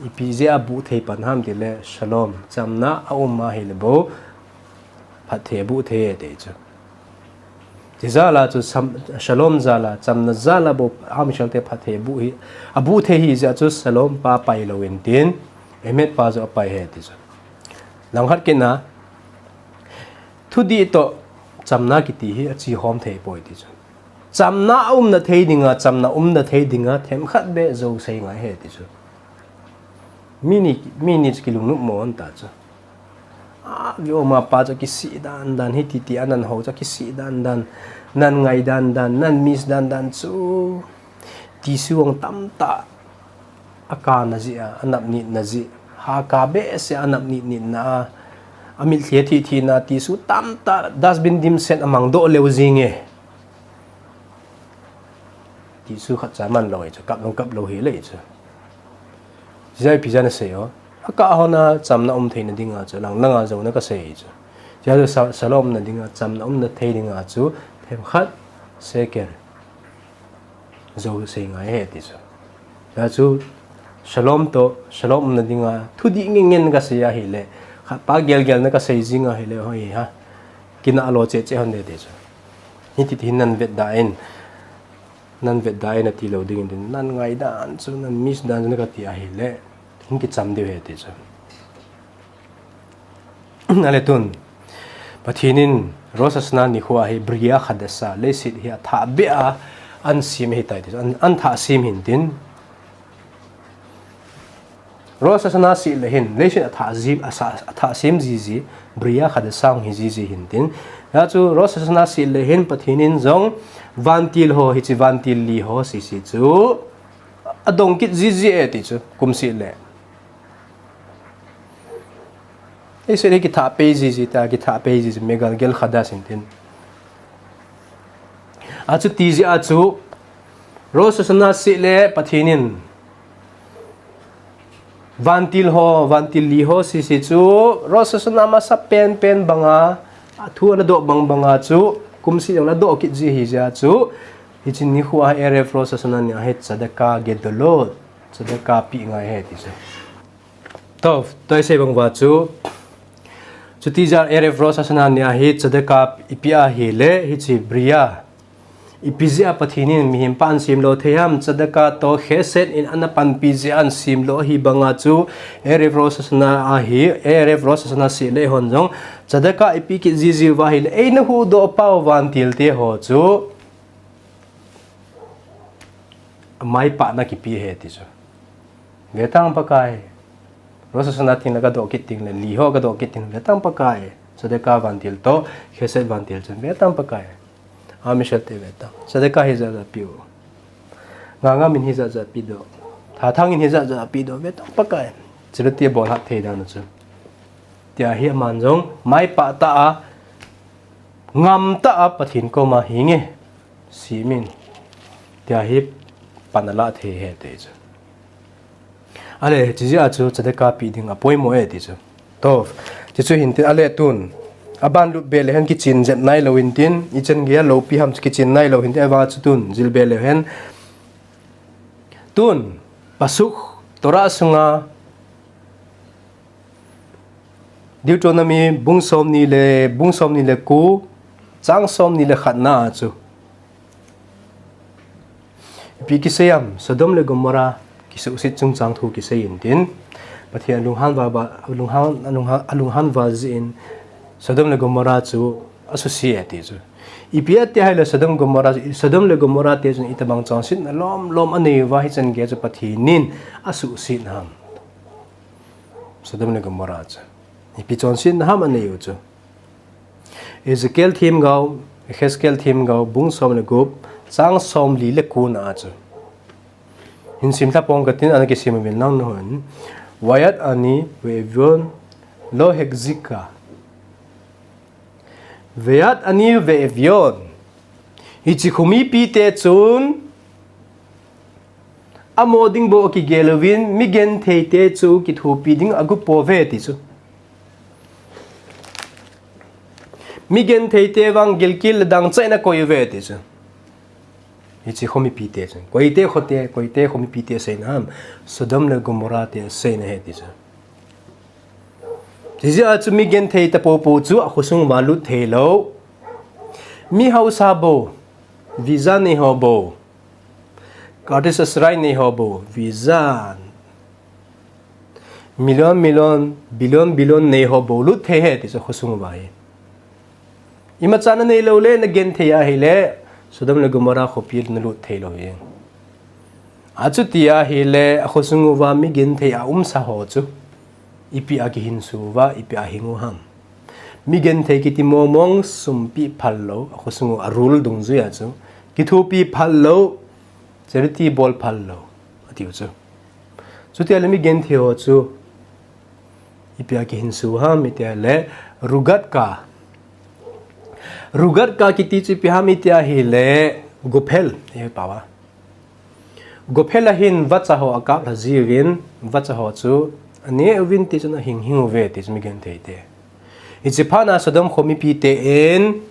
Ipi jeh a aboh thei pan ham iti le, shalom, chamna aum ahile bou, phatthei aboh thei e ti chu. Ti jal a chu sam-, shalom jal a, chamna jal a bou, Am Israel te phatthei aboh hi, aboh thei ahi jeh a chu shalom pa apai lou intin, emet pa jong apai ahi ti chu. Langkhat kit na, thudih toh chamna kiti hi ache hom thei poi ti chu. Chamna aumna thei dinga, chamna umna thei dinga, themkhat beh jou sei ngai ahi ti chu. Mi ni, mi ni chu kilungnop mo hon ta chu. A, vi oma pa chu kisih dan dan, hiti ti a nan ho chu kisih dan dan, nan ngai dan dan, nan miss dan dan chu. Tissue ong tamtah akana jeh a, anap nitna jeh. Haka behseh a anap nit nitna a. Amitlhi thi thina tissue tamtah dustbin dimset a mangdoh leu jing e. Jesu khat cha man lou ahi chu, kap lou, kap lou hi le chu. Jai pi jana sei o. Aka hona chamna um theina dinga chu, lang langa jona ka sei chu. Jai chu sa-, shalom na dinga, chamna umna thei dinga chu, themkhat, second. Jou sei ngai ahi ti chu. Jai chu, shalom to, shalom umna dinga, thudih ngen ngen ka sei ahile, khat pa gel gel na ka sei jing ahile, hoi ha. Kina lo che che hon de ti chu. Hiti ti hin nan vet da in. Nan vet da in ati lou ding in, nan ngai dan chu, nan miss dan chu na ka ti ahile, hung kicham diu ahi ti chu. Ale tun, Pathen in Rosh Hashanah nikho ahi Bria Khadasha, leiset hi athah beh a, an sem ahi tai ti chu, an, an thah sem hin tin. Rosh Hashanah seh le hin, leiset athah jim, asa-, athah sem jiji, Bria Khadasha hi jiji hin tin. Hia chu Rosh Hashanah seh le hin, Pathen in jong vantil ho, hiche vantil li ho, sese chu, adong kit jiji e ti chu, kum seh le. Leiset hi kithah pei jiji ta, kithah pei jiji, Megalgel Khadash hin tin. Achuti jeh a chu, Rosh Hashanah seh le Pathen in, vantil ho, vantil li ho sese chu, Rosh Hashanah masa pen pen banga, athu ana doh bang banga chu, kum seh jong ana doh kit ji ahi jeh a chu, hiche nikho a Erev Rosh Hashanah ni ahi Tzedakah Gedolot, Tzedakah peh ngai ahi ti chu. To, tua isei bang uva chu, chuti jeh a Erev Rosh Hashanah ni ahi Tzedakah ipeh ahile, hiche Bria. Ipi jeh a Pathen in mihem pa ahin sem lo thei ham, Tzedakah to Chesed in ana panpi jeh a ahin sem lo ahi banga chu, Erev Rosh Hashanah ahi, Erev Rosh Hashanah seh le hon jong, Tzedakah ipeh kit jiji uva ahile, eina huhdoh pau vantil te ho chu, maipahna kipe ahi ti chu. Ve tang Pakai. Rosh Hashanah teng le ka doh kit teng le, li ho ka doh kit teng le, ve tang Pakai. Tzedakah vantil to, Chesed vantil chun, ve tang Pakai. Am Israel te ve tang. Tzedakah hi jat jat peh u. Nganga min hi jat jat peh doh. Thathang in hi jat jat peh doh, ve tang Pakai. Charity bol hat thei dan u chu. Tia hi aman jong, maipah tah a, ngam tah a Pathen koma hinge. Sem in. Tia hi pan ala thei ahi ti chu. Ale, hiche jeh a chu Tzedakah peh ding apoimo e ti chu. To, ti chu hin tin ale tun. Aban lut be le hen kichen jep nai lou hin tin, ichan gei a loupi ham chu kichen nai lou hin tin, ahivang a chu tun, jil be le hen. Tun, Pasuk, Torah sunga, Deuteronomy bung somni le, bung somni le ko, chang somni le khat na a chu. Ipi kisei ham, Sodom le Gomorrah kisuhset chungchang thu kisei in tin. Pathen alunghan val ba, alunghan, alunghan, alunghan val jeh in Sodom le Gomorrah chu asuse e ti chu. Ipi ati ahile Sodom Gomorrah, Sodom le Gomorrah te chun itobang chonsetna lom lom anei uva hichan gei chu Pathen in asuhset ham. Sodom le Gomorrah chu. Ipi chonsetna ham anei u chu. Ezekiel themgao, Ezekiel themgao, bung som le gup, chang somli le ko na a chu. Hin sim lha pong katin ana kisim uvin lang nahon. Vayat ani ve'evion lo hechzika. Vayat ani ve'evion. Hiche khomipi te chun, amo ding bou akigel uvin, mi genthei te chu kithopi ding agu pouve ti chu. Mi genthei te vang gilkel le dangchah in akoi uve ti chu. Hiche khomipi te chu. Koite khote, koite khomipi te seina ham. Sodom le Gomorrah te seina ahi ti chu. Hijeh a chu mi genthei tapoupou chu akhosung uva lut thei lou. Mi haosa bou, visa nei ho bou. Kurdish Assyrian nei ho bou, visa. Million, million, billion, billion nei ho bou lut thei ahi ti chu akhosung uva hi. Imacha nanei lou le, nagenthei ahile, Sodom le Gomorrah khopi nalut thei lou hi. Achuti ahile, akhosung uva mi genthei aumsa ho chu. Ipi a kihinso uva, ipi a hing u ham. Mi genthei kiti mongmong sum pe phal lou, akhosung u a rule dungjuia chu. Kithopi phal lou, charity bol phal lou, atiu chu. Chuti ahile mi genthei ho chu, ipi a kihinso u ham, iti ahile, rugatka. Rugatka kiti chu ipi ham, iti ahile, guphel, e pawa. Gophel a hin vacha ho akap lha jiuvin, vacha ho chu ane uvin tichun ahing hing uve tichu migenthei te. Hiche phat na Sodom kho mipi ten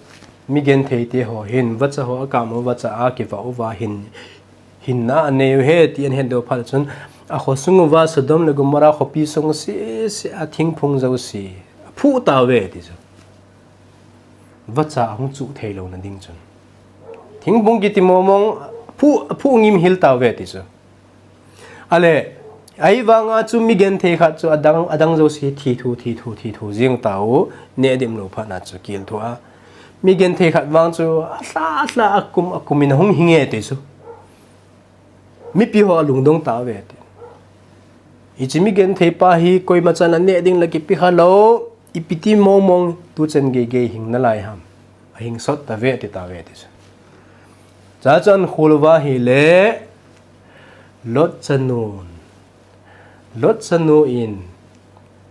migenthei te ho hin vacha ho akap u vacha a kivah uva hin hinna anei u ahi ti ahin hedoh phat chun, akhosung uva Sodom le Gomorrah khopi sung sese a thingphung jouse aphuh tauve tichu. Vacha ahung chuh thei louna ding chun. Thingphung kiti mong mong aphuh, aphuh ngim hel tauve tichu. Ale, ahivanga chu migenthei khat chu adang, adang jouse thithu, thithu, thithu jing tau, neh dim lou phat na chu kil thu a. Migenthei khat vang chu alha, alha akum, akum in ahung hinge tichu. Mipi ho alungdong tauve ti. Hiche migenthei pa hi koima chan a neh ding la kipe kha lou, ipi ti mong mong tuchan gei gei hing nalai ham. Ahing sot tauve ti tauve tichu. Chuchun akhol uva ahile, Lot chanun. Lot chanu in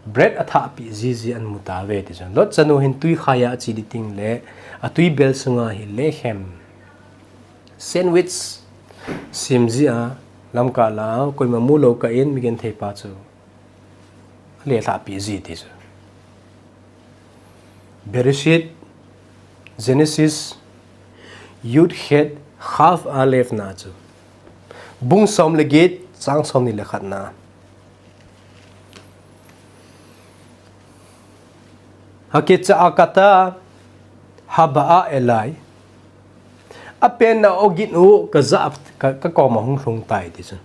bread athah peh jiji amu tauve tichun. Lot chanu hin twikhai a ache ding teng le, atwi bel sunga hi lechem, sandwich, sem jia, lamkah la, koima mu lou kah in migenthei pa chu alelhah peh ji tichu. Bereshit, Genesis, Yud Chet, Chaf Aleph na chu. Bung som le get, chang som ni le khat na. Hakecha'akata haba'a elai. Apenna ogin u kajah, ka, kakoma hung lhung tai tichu.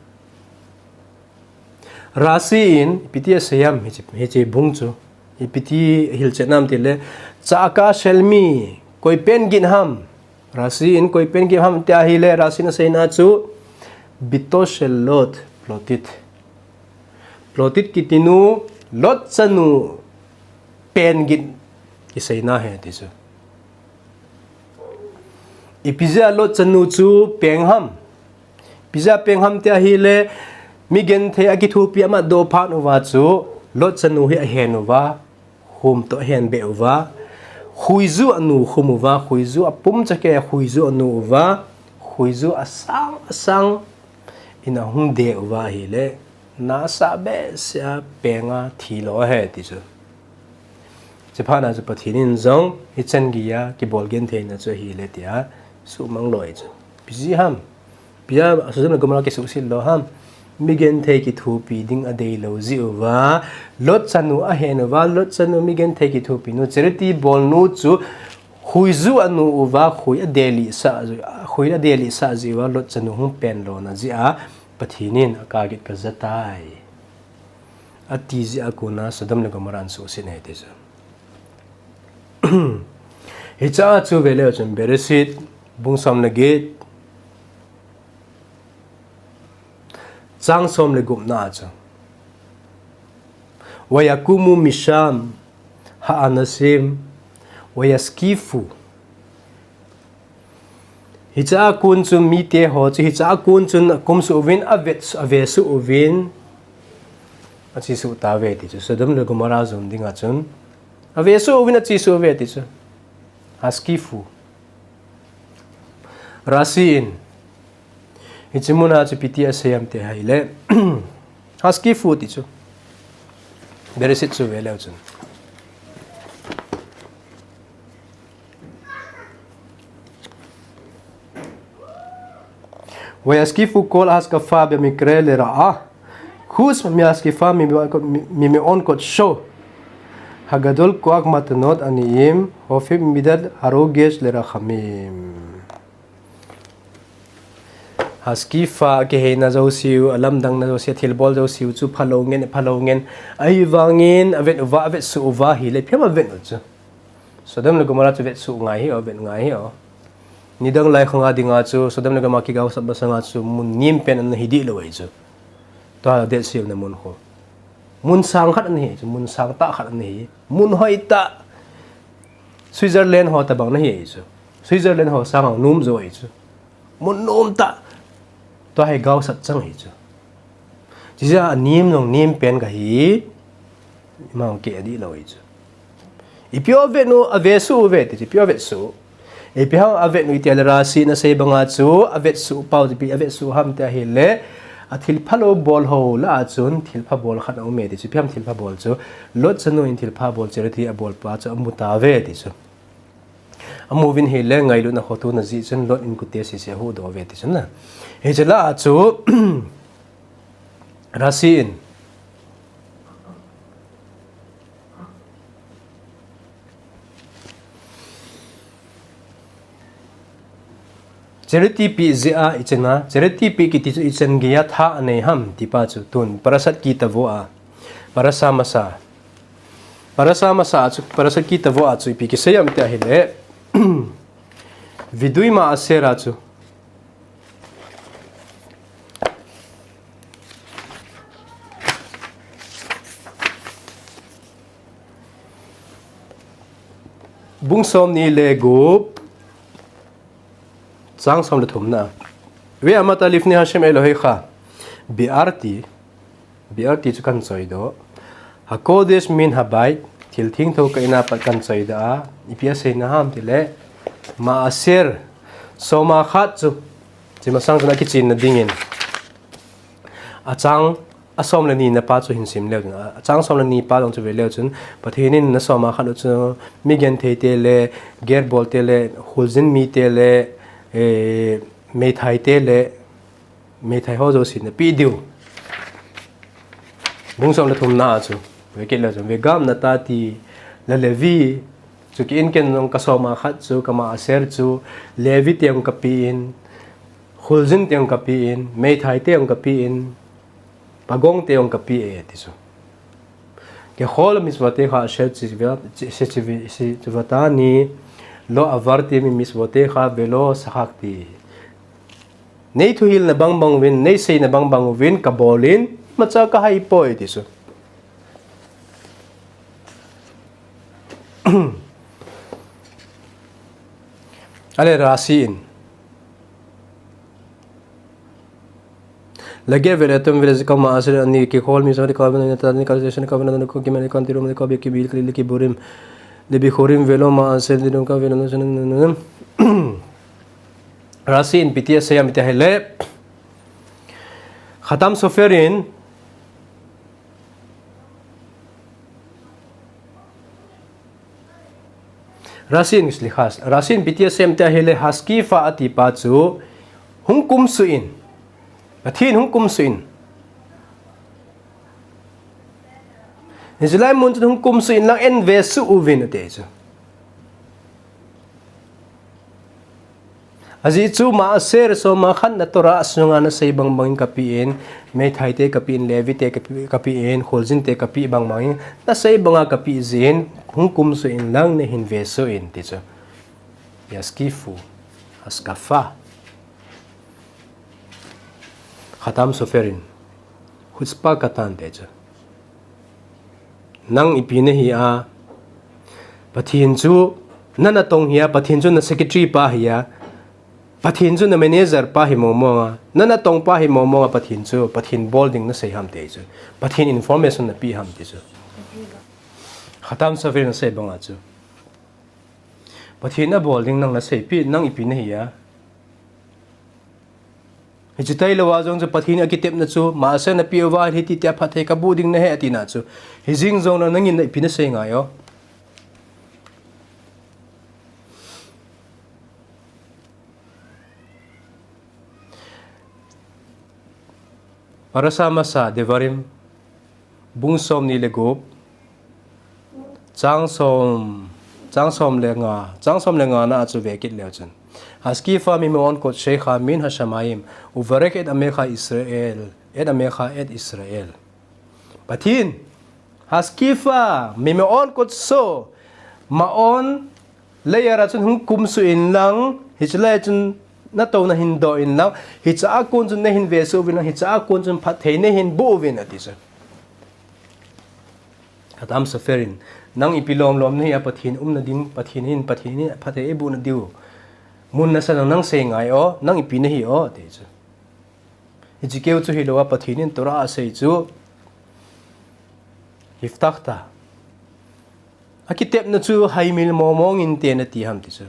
Rashi in, ipi ti asei ham, hiche, hiche bung chu. Ipi ti hilchetna ham tile, צעקה של מי, koi pen gin ham. Rashi in koi pen gin ham ti ahile, Rashi in aseina chu, בתו של לוט פלטית. פלטית kiti nu, Lot chanu pen gin kiseina ahi tichu. Ipi jeh a Lot chanu chu peng ham. Ipi jeh a peng ham ti ahile, migenthei akithopi amatdoh phat uva chu, Lot chanu hi ahen uva, khum toh ahen beh uva, khuiju anu khum uva, khuiju apum chake khuiju anu uva, khuiju asang asang in ahung deh uva ahile, nasah behseh a penga thi lou ahi tichu. Chuphat na chu Pathen in jong, hichan geiya kibol gentheina chu ahile tia, suhmang lou ahi chu. Ipi jeh ham. Ipi jeh a Sodom le Gomorrah kisuhset lou ham. Migenthei kithopi ding adei lou jeh uva. Lot chanu ahen uva, Lot chanu migenthei kithopi nu, charity bol nu chu, khuiju anu uva, khui adelih sah jeh, khui adelih sah jeh uva, Lot chanu hung pen louna jeh a, Pathen in akah git kaja tai. Ati jeh a kona Sodom le Gomorrah in suhset ahi tichu. Hiche a chu ve leu chun Bereshit, bung som le get, chang som le gup na chu. ויקומו משם האנשים וישכיפו. Hiche a kon chun mite ho chu, hiche a kon chun akum suh uvin, avet, avesuh uvin, achesuh tauve tichu. Sodom le Gomorrah jom dinga chun, avesuh uvin, achesuh uve tichu. השכיפו. Rashi in, hiche muna chu ipi ti asei ham ti ahile, השכיפו tichu. Bereshit chu ve leu chun. וישכיפו כל השכפה במקרה לרעה, חוץ מהשכיפה ממעון קדשו הגדול כוח מתנות עניים, הופך מדד הרוגש לרחמים. השכיפה, akiheina jouseu, alamdangna jouseu, athilbol jouseu chu phalou ngen, phalou ngen. Ahivangin avet uva, avetsuh uva ahile, ipi ham avet u chu. Sodom le Gomorrah chu vetsuh ngai ahi, avet ngai ahi. Nidang lai khanga dinga chu, Sodom le Gomorrah kigaosap masanga chu, mun nempen ana hi dih lou ahi chu. Tua Dead Sea na mun kho. Mun sang khat ana hi chu, mun sang tah khat ana hi. Mun hoi tah. Switzerland ho tabang ana hi chu. Switzerland ho sang a nom jo ahi chu. Mun nom tah. Tua hi gaosap chang ahi chu. Chujeh a nem jong nempen kahi. Ima keh dih lou ahi chu. Ipi avet u, avesuh uve ti chu, ipi avetsuh. Ipi ham avet u ti ahile Rashi in asei banga chu, avetsuh pau chu ipi avetsuh ham ti ahile, A thilpha lou bol ho lah a chun thilpha bol khat a um e ti chu, ipi ham thilpha bol chu, Lot chanu in thilpha bol Charity a bol pa chu amu tauve ti chu. Amu uvin ahile ngailutna khotona jeh chun Lot in kute sese ahuhdoh uve ti chu na. Hiche lah a chu, Rashi in Charity peh jeh a ichan a, Charity peh kiti chu ichan gei a tha anei ham ti pa chu tun Parashat Kitavo a, Parasha Masa. Parasha Masa a chu, Parashat Kitavo a chu ipi kisei ham tia ahile, Vidui Maaser a chu. Bung somni le gup, chang som le thumna. Ve'amat lifnei Hashem Elohecha, bi'arti, bi'arti chu kahin choidoh. Hakodesh min habeit, thil thengtho ka in a pat kahin choidoh a, ipi aseina ham tile, maaser, som a khat chu, hiche masang chun akichenna dingin. Achang, asom le nina pa chu hin sim leu chun, achang som le ni pa jong chu ve leu chun, Pathen in na som a khat u chu, mi genthei te le, ger bol te le, kholjin mi te le, eh, meithai te le, meithai ho jouse napeh diu. Bung som le thumna a chu, ve kit leu chun, ve'gam natati lelevi, chu ki in ken jong ka som a khat chu, ka maaser chu, Levi te jong kapeh in, kholjin te jong kapeh in, meithai te jong kapeh in, pagong te jong kapeh e, ti chu. Kechol mitzvotecha asher tzivta-, tzi-, tzi-, tzi-, tzi-, tzivtani, lo avarti mimitzvotecha ve'lo sachakti. Nei thuhilna bangbang uvin, nei seina bangbang uvin, kabol in, imacha kahaipoi, ti chu. Ale Rashi in. Lageh ve'le yatim ve'le zaka maaser ani kechol mitzvotecha ve'lo natati lelevi ka'asher tzivtani ka'avarti mimitzvotecha ve'lo sachakti. Rashi in ipi asei ham tia ahile, Khatam Sofer in, Rashi in, slicha, Rashi in ipi asei ham tia ahile, Haskifa ati pa chu hung kumsuh in, Pathen hung kumsuh in. Hiche lai mun chun hung kumsuh in lang eihin vesuh uvin ati chu. Ajeh chu maaser som a khat na Torah sunga nasei bangbang in kapeh in, meithai te kapeh in, Levi te kapeh, kapeh in, kholjin te kapeh bangbang in, nasei banga kapeh jeh in, hung kumsuh in lang neihin vesuh in ti chu. Yaskifu, haskafa. Khatam Sofer in, chutzpah katan ti chu. Nang ipi nahi a, Pathen chu na natong hi a, Pathen chu na secretary pa hi a, Pathen chu na manager pa hi mong mong a, na natong pa hi mong mong a, Pathen chu, Pathen bol ding nasei ham ti chu. Pathen information napeh ham ti chu. Khatam Sofer in asei banga chu. Pathen abol ding nang naseipeh, nang ipi nahi a. Hiche tailou a jong chu Pathen in akitepna chu, maaser napeh uva ahile hiti tia phatthei kaboh ding nahi atina chu. Hijeng jongleng nangin ipi nasei ngai o. Parasha Masa Devarim, bung somni le gup, chang som, chang som le nga, chang som le nga na a chu ve kit leu chun. Haskifa mima'on kodsheicha min hashamayim, uvarech et amecha Israel, et amecha et Israel. Pathen, Haskifa mima'on kodsho, ma'on layer a chun hung kumsuh in lang, hiche lai a chun natouna hin doh in lang, hiche a kon chun nahin vesuh uvin lang, hiche a kon chun phatthei nahin boh uvin ati chu. Khatam Sofer in, nang ipi lom lom nahi a Pathen umna ding, Pathen in, Pathen in phatthei eiboh nadiu. Mun nasa nang, nang sei ngai o, nang ipi nahi o, ati chu. Hiche keu chu hilou a Pathen in Torah a asei chu. Hiftachta. Akitepna chu haimil mong mong inte nati ham ti chu.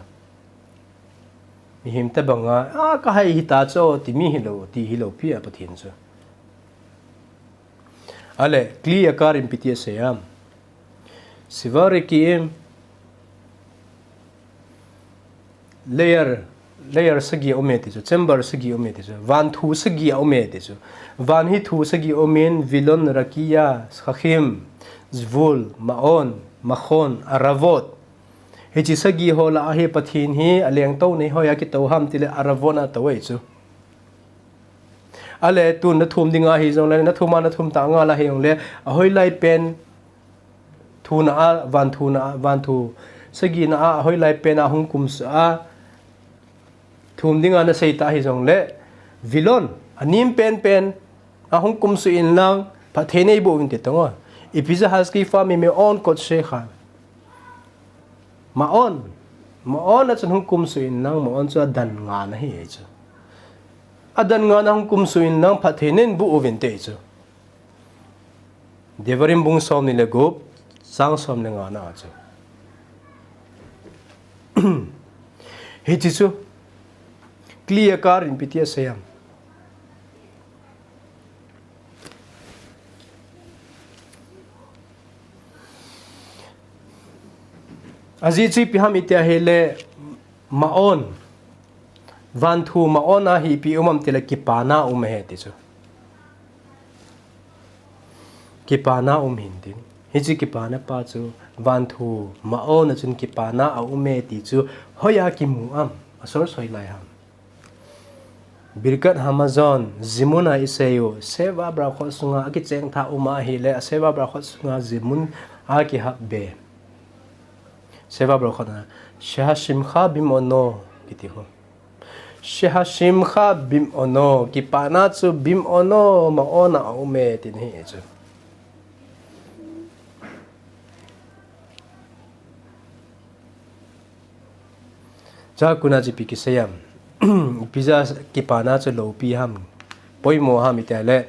Mihem tobang a, a kahai hita chu ti mi hilou, ti hilou pi a Pathen chu. Ale, kli a kar in ipi ti asei ham. Siva rekiim, layer, layer sagi a um e ti chu, chamber sagi a um e ti chu, van thu sagi a um e ti chu. Van hi thu sagi a um in, vilon, rakia, khachim, zvul, maon, machon, aravot. Hiche sagi ho lah a hi Pathen hi alengtou na hi hoiya kitou ham ti le aravot a tou ahi chu. Ale tun na thum ding ahi jong le, na thum a na thum tah ngal ahi jong le, ahoilai pen thu na a, van thu na a, van thu sagi na a, ahoilai pen a hung kumsuh a, thum ding a na sei tah ahi jong le, vilon, anem pen pen a hung kumsuh in lang, phatthei nei boh uvin ti tong o. Ipi jeh a Hazkei Fami Maon Kodshecha. Maon. Maon a chun hung kumsuh in lang, maon chu adan nga na hi chu. Adan nga na hung kumsuh in lang, phatthei nei boh uvin ti chu. Devarim bung som ni le gup, chang som le nga na chu. Hiche chu, kli a kar in ipi ti asei ham. Ajeh chu ipi ham iti ahile, maon. Van thu maon a hi ipi um ham ti le kipana um ahi ti chu. Kipana um hin tin. Hiche kipana pa chu van thu maon a chun kipana a um e ti chu hoiya kimu ham, a source hoilai ham. Birkat Hamazon, Zimun a isei u, Sheva Brachot sunga akicheng tha um ahi le, a Sheva Brachot sunga Zimun a kihap be. Sheva Brachot a, Shehashimcha bim'ono, kiti u. Shehashimcha bim'ono, kipana chu bim'ono, maon a um e, ti hi chu. Chakun a chu ipi kisei ham. Ipi jeh a kipana chu loupi ham. Poimo ham iti le.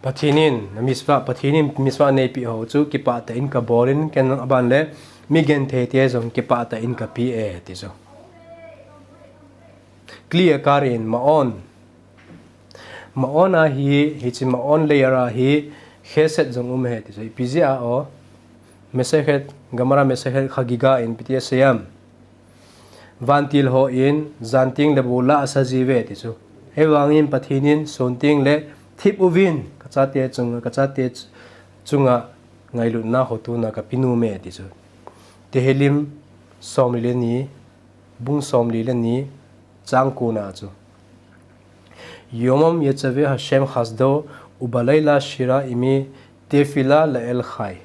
Pathen in, na mitzvah, Pathen in mitzvah neipeh ho chu kipah tah in kabol in, ken aban le, mi genthei te jong kipah tah in kapeh e, ti chu. Kli a kar in maon. Maon a hi, hiche maon layer a hi, chesed jong um ahi ti chu. Ipi jeh a o, Masechet, Gemara Masechet Chagiga in ipi ti asei ham. Vantil hon, jan teng le bou la asa jiuve ti chu. Ahivangin Pathen in sun teng le thip uvin, kachate chunga, kachate chunga ngailutna ho tuna kape nom e ti chu. Tehillim, som li le ni, bung som li le ni, chang ko na chu. Yomam yetzaveh Hashem chesdo, ubalayla shira imi tefila la'el chai.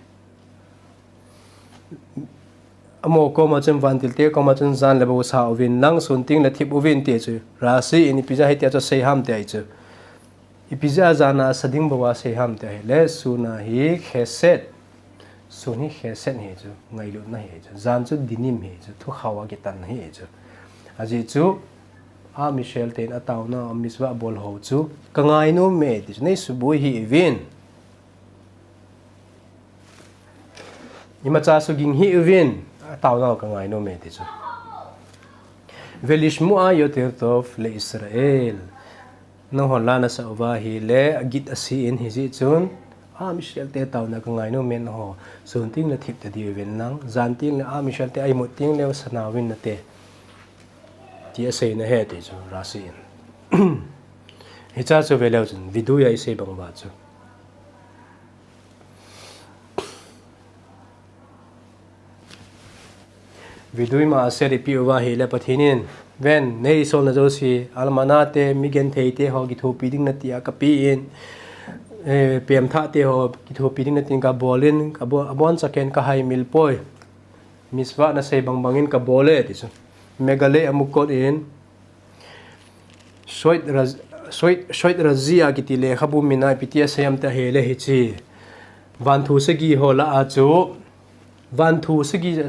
Amaho koma chun vantil te koma chun jan le bou sa uvin, lang sun teng le thip uvin ti chu. Rashi in ipi jeh a hitia chu asei ham ti ahi chu. Ipi jeh a jan a asa ding bou a asei ham ti ahile, sun a hi chesed. Sun hi chesed hi chu, ngailutna hi chu. Jan chu dinim hi chu, thukhao a kitan hi chu. Ajeh chu, Am Israel ten ataona a mitzvah bol ho chu, kangai nom e ti chu, nei suboi hih uvin. Imacha suging hih uvin, ataona kangai nom e ti chu. Velishmoa yoter tov leIsrael. Nangho la nasa uva ahile, agit ase in hijeh chun, Am Israel te taona kangai nom e nangho. Sun teng le thip ta diuvin lang, jan teng le Am Israel te a imut teng le sa nauvin nate. Ti asei na ahi ti chu, Rashi in. Hicha chu veleu chun, vidui a isei bang uva chu. Vidui maaser ipe uva ahile Pathen in, ven, nei solna jouse, almana te, mi genthei te ho kithopi ding nati a kapen, eh, pemthah te ho kithopi ding nati a kabol in, kabo-, abon chaken kahaimil poi. Mitzvah nasei bang bangin kabol e, ti chu. Megale Amukot in, Shoit Raz-, Shoit, Shoit Razi a kiti lekhabu mina ipi ti asei ham ti ahile hiche. Van thu sagi ho lah a chu, van thu sagi,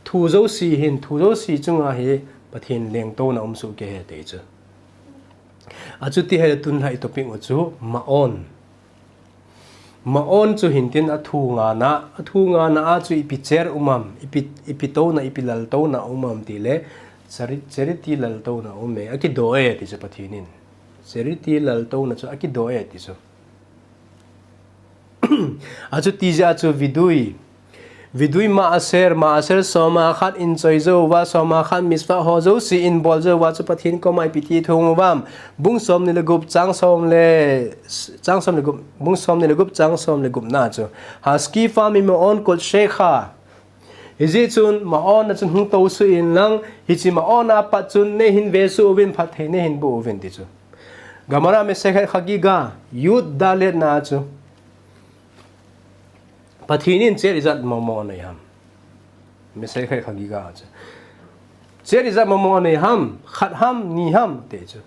thu jouse hin, thu jouse chunga hi Pathen lengtouna um soh kei ahi ti chu. Achuti ahile tun lha i topic u chu, maon. Maon chu hintin a thu ngana, a thu ngana a chu ipi cher umam, ipi, ipi tona, ipi lal tona umam tile, chari-, charity lal tona ume, a kido e ti chu Pathin in. Charity lal tona chu a kido e ti chu. A chu ti ja chu vidui. Vidui maaser, maaser soma khat in choi jo uva, soma khat mitzvah ho jouse in bol jo uva chu Pathin koma ipi ti thum uvam. Bung som ni le gup chang som le, chang som le gup, bung som ni le gup chang som le gup na chu. Hazkifa mimaon kodshekha. Hijeh chun maon a chun hung tosuh in lang, hiche maon a pat chun neihin vesuh uvin phatthei neihin boh uvin ti chu. Gemara Masechet Chagiga, Yud Dalet na chu. Pathin in cher ijat mong mong anei ham. Masechet Chagiga chu. Cher ijat mong mong anei ham, khat ham, ni ham, ti chu.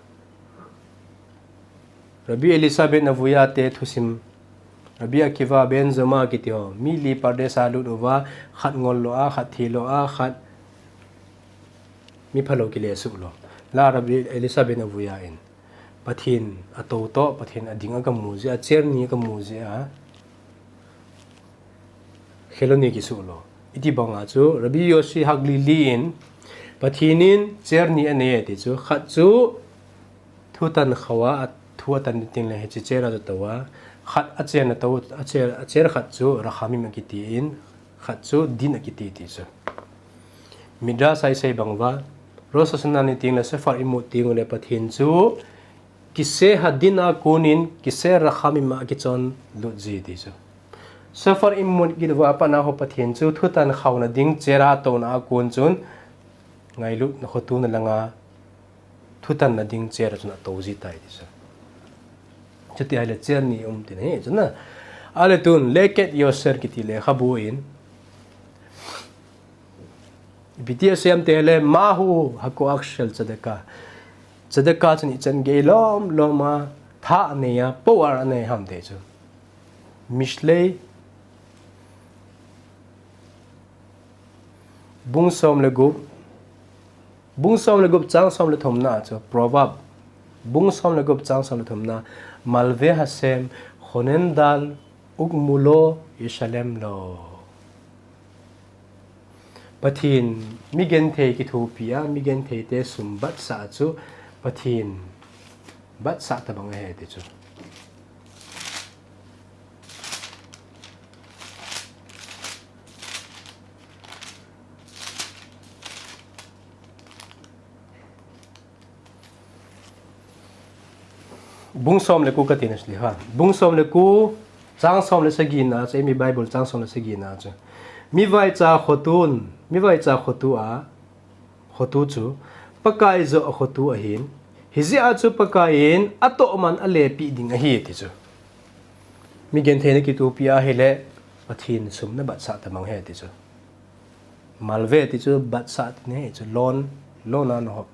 Rabbi Elisha ben Avuya te thusim. Rabbi Akiva ben Zoma kiti ho. Mi li pardes a lut uva, khat ngol lou a, khat thi lou a, khat mi phalou kile suh lou. La Rabbi Elisha ben Avuya in. Pathin a to to, Pathin a ding a kamu jeh a, cher ni a kamu jeh a. Kheloni kisuh lou. Iti banga chu, Rabbi Yossi Haglili in, Pathin in cher ni anei e ti chu, khat chu, thutan khou a, a thu atan ding le, hiche cher a chu to a, khat a cher na to, a cher, a cher khat chu, Rachamim a kiti in, khat chu, Din a kiti ti chu. Midrash a isei bang uva, Rosh Hashanah ni teng le Sefer Imut teng ule Pathin chu, Kise Hadin a konin, kise Rachamim a kichon lut ji ti chu. Sefer Imut kiti uva a pat na ho Pathin chu, thutan khou na ding cher a tona a kon chun, ngailut na khotuna langa, thutan na ding cher a chun a to ji tai ti chu. Chuti ahile cher ni um ti na hi chu na. Ahile tun, Lekhet Yoser kiti lekhabu in, Ipi ti asei em tile, Mahu hakoach shel tzedakah. Tzedakah chun ichan gei lom lom a, tha anei a, power anei ham ti chu. Mishlei, bung som le gup, bung som le gup chang som le thumna chu, Proverb, bung som le gup chang som le thumna, Malve Hashem, Honendal, Ukmulo, Yishalem lo. Pathin, mi genthei kithopi a, mi genthei te sum batsah chu, Pathin, batsah tabang ahi ti chu. Bung som le ko kati na sli ha. Bung som le ko, chang som le sagi na chu, eimi Bible chang som le sagi na chu. Mi vaicha khotun, mi vaicha khotu a, khotu chu, Pakai joh a khotu ahin, hijeh a chu Pakai in atoh man a lepi ding ahi ti chu. Mi genthei na kithopi ahile, Pathin sum na batsah tabang ahi ti chu. Malve ti chu batsah ti ne, chu loan, loan a na hop.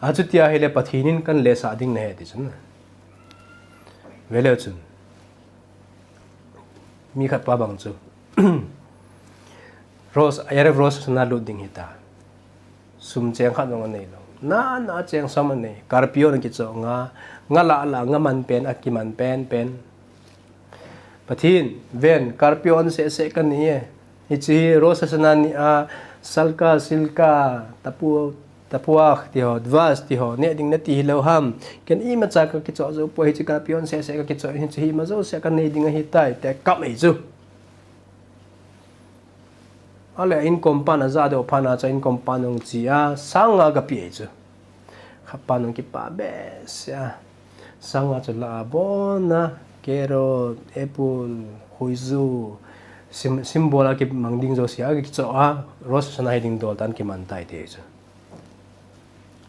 Achuti ahile Pathin in kan lesah ding nahi ti chu na. Vele chun. Mi khat pa bang chu. Rosh, Erev Rosh Hashanah lut ding hita. Sum cheng khat jong anei lou. Na, na cheng som anei. Karpion akicho nga. Nga la la, nga man pen, akiman pen, pen. Pathin, ven, karpion seh seh kanei e. Hiche hi Rosh Hashanah ni a, salka, silka, tapu, tapuach, ti ho, dvash, ti ho, neh ding nati hilou ham. Ken imacha kakicho jou poi, hiche karpion seh seh kakicho, hiche hi ima jouse kanei ding ahitai, ti kap e chu. Ahile inkom pan aja doh phat na chu inkom pan hung chi a, sang nga kape e chu. Khat pan hung kipa behseh a. Sang nga chu la a bon a, carrot, apple, khuiju, sim-, symbol a kimang ding jouse a kicho a, Rosh Hashanah hi ding dol tan kiman tai ti chu.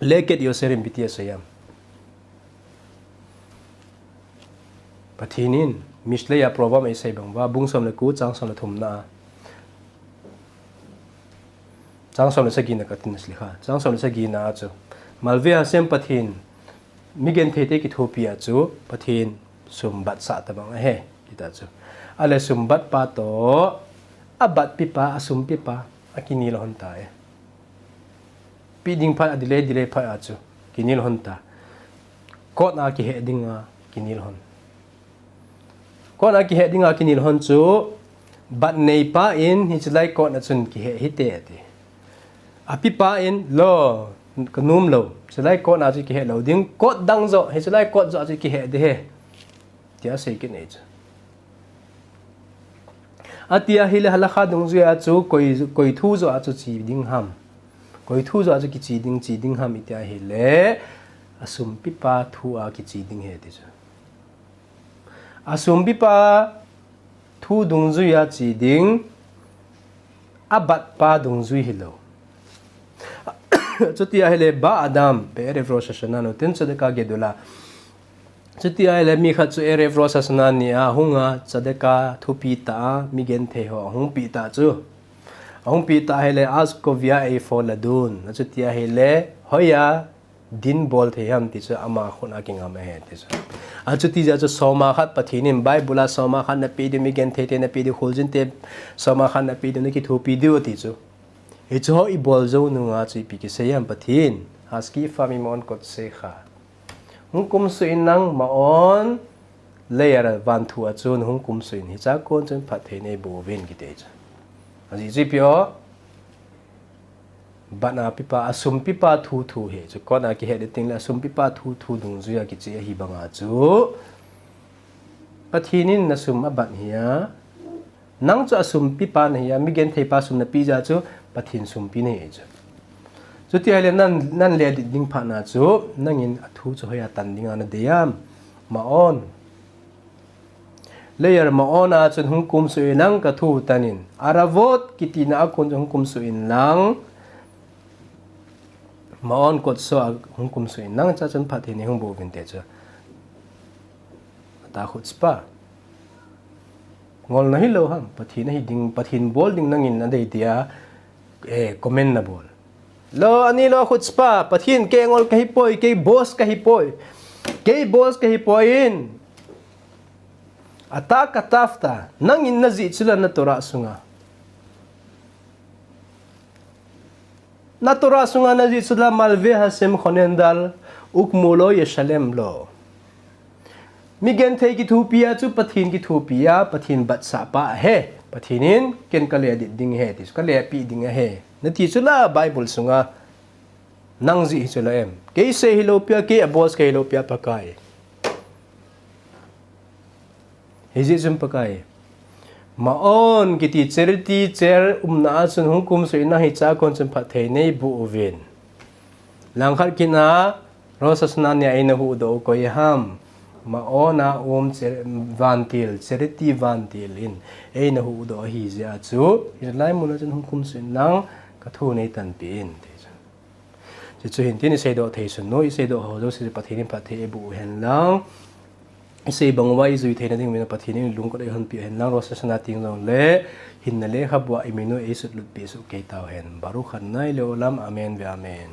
Lekhet Yoser in ipi ti asei em. Pathin in, Mishlei a Proverb a isei bang uva, bung som le ko, chang som le thumna. Chang som le sagi na kati na sli ha. Chang som le sagi na chu. Malve Hashem Pathin, mi genthei te kithopi a chu, Pathin sum batsah tabang ahi, ti ta chu. Ahile sum bat pa toh, a bat pi pa, a sum pi pa, akinel hon ta e. Pe ding phat a delay, delay phat a chu kinel hon ta. Court a kihe ding a kinel hon. Court a kihe dinga kinel hon chu, bat neipa in hiche lai court a chun kihe hite ati. Apipa in, lo, kanom lou, hiche lai court a chu kihe lou ding, court dang joh, hiche lai court joh a chu kihe ding ahi, tia asei kit e chu. Ati ahile halakha dungjuia chu koi, koi thu joh a chu che ding ham, koi thu joh a chu kiche ding, che ding ham iti ahile, asumpipa thu a kiche ding ahi ti chu. Asumpipa thu dungjuia che ding, abatpa dungjui hilou. Chuti ahile, Ba'adam be'erev Rosh Hashanah noten tzedakah gedula. Chuti ahile, mi khat chu Erev Rosh Hashanah nia ahunga tzedakah thupi tah a migenthei ho ahung peh tah chu, ahung peh tah ahile, אז קובע איפה לדון. Chuti ahile, hoiya din bol thei ham ti chu ama khut a kingam ahi ti chu. Achuti jeh a chu soma khat Pathen in, Bible a soma khat napeh diu, migenthei te napeh diu, kholjin te soma khat napeh diu, nakithopi diu ati chu. Hiche ho ibol jou nunga chu ipi kisei ham, Pathen, Hazki Famimon Kotsecha, hung kumsuh in nang, Ma'on Leil a vanthu a chun hung kumsuh in, hichea kon chun phatthei neiboh uvin kiti chu. Ajeh chu ipi o, bat a pipa, asumpipa thu thu ahi chu, court a kihe ding teng le asumpipa thu thu dungjuia kiche ahi banga chu, Pathen in nasum abat hia, nang chu asumpipa nahi a, migentheipa sum napeh jeh a chu Pathen sumpi nahi chu. Chuti ahile nang, nang le adih ding phat na chu, nangin athu chu hoiya tan dinga nadei ham? Ma'on Leil, Ma'on a chun hung kumsuh in nang, kathu tan in. Aravot kitina a kon chu hung kumsuh in lang, Ma'on Kotsecha hung kumsuh in lang, hichea chun phatthei neihung boh uvin ti chu. Ata chutzpah. Ngolna hilou ham, Pathen ahi ding, Pathen bol ding nangin nadei dia, eh, comment nabol. Lo, ani lo chutzpah, Pathen kei ngol kahipoi, kei boss kahipoi. Kei boss kahipoi in. Ata katafta, nangin najih chu la na Torah sunga. Na Torah sunga najih chu la, מלווה השם חונן דל, וכמו לו ישלם לו. Migenthei kithopi a chu Pathen kithopi a, Pathen batsahpa ahi. Pathen in ken kale adih ding ahi, ti chu kale apeh ding ahi, nati chu la Bible sunga. Nang jih hi chu la em? Kei sei hilou pia, kei a boss kahilou pia Pakai. Hijeh chun Pakai, Ma'on kiti charity chair umna a chun hung kumsuh in nang, hichea kon chun phatthei neiboh uvin. Langkhat kit a, Rosh Hashanah nia eina huhdoh u koi ham? Ma'on a um char-, vantil, charity vantil in eina huhdoh ahi jeh a chu, hilai mun a chun hung kumsuh in nang, kathu neitanpeh in, ti chu. Chuche chu hin tin iseidoh thei sun u, iseidoh ho jouse Pathen in phatthei eiboh u hen lang. Isei bang uva ijui theina ding uvin Pathen in lungkot eihonpeh u hen lang, Rosh Hashanah teng jongle, hinna lekhabu a imin u eisutlutpeh soh kei tau hen. Baruch Adonai le'olam, amen ve'amen.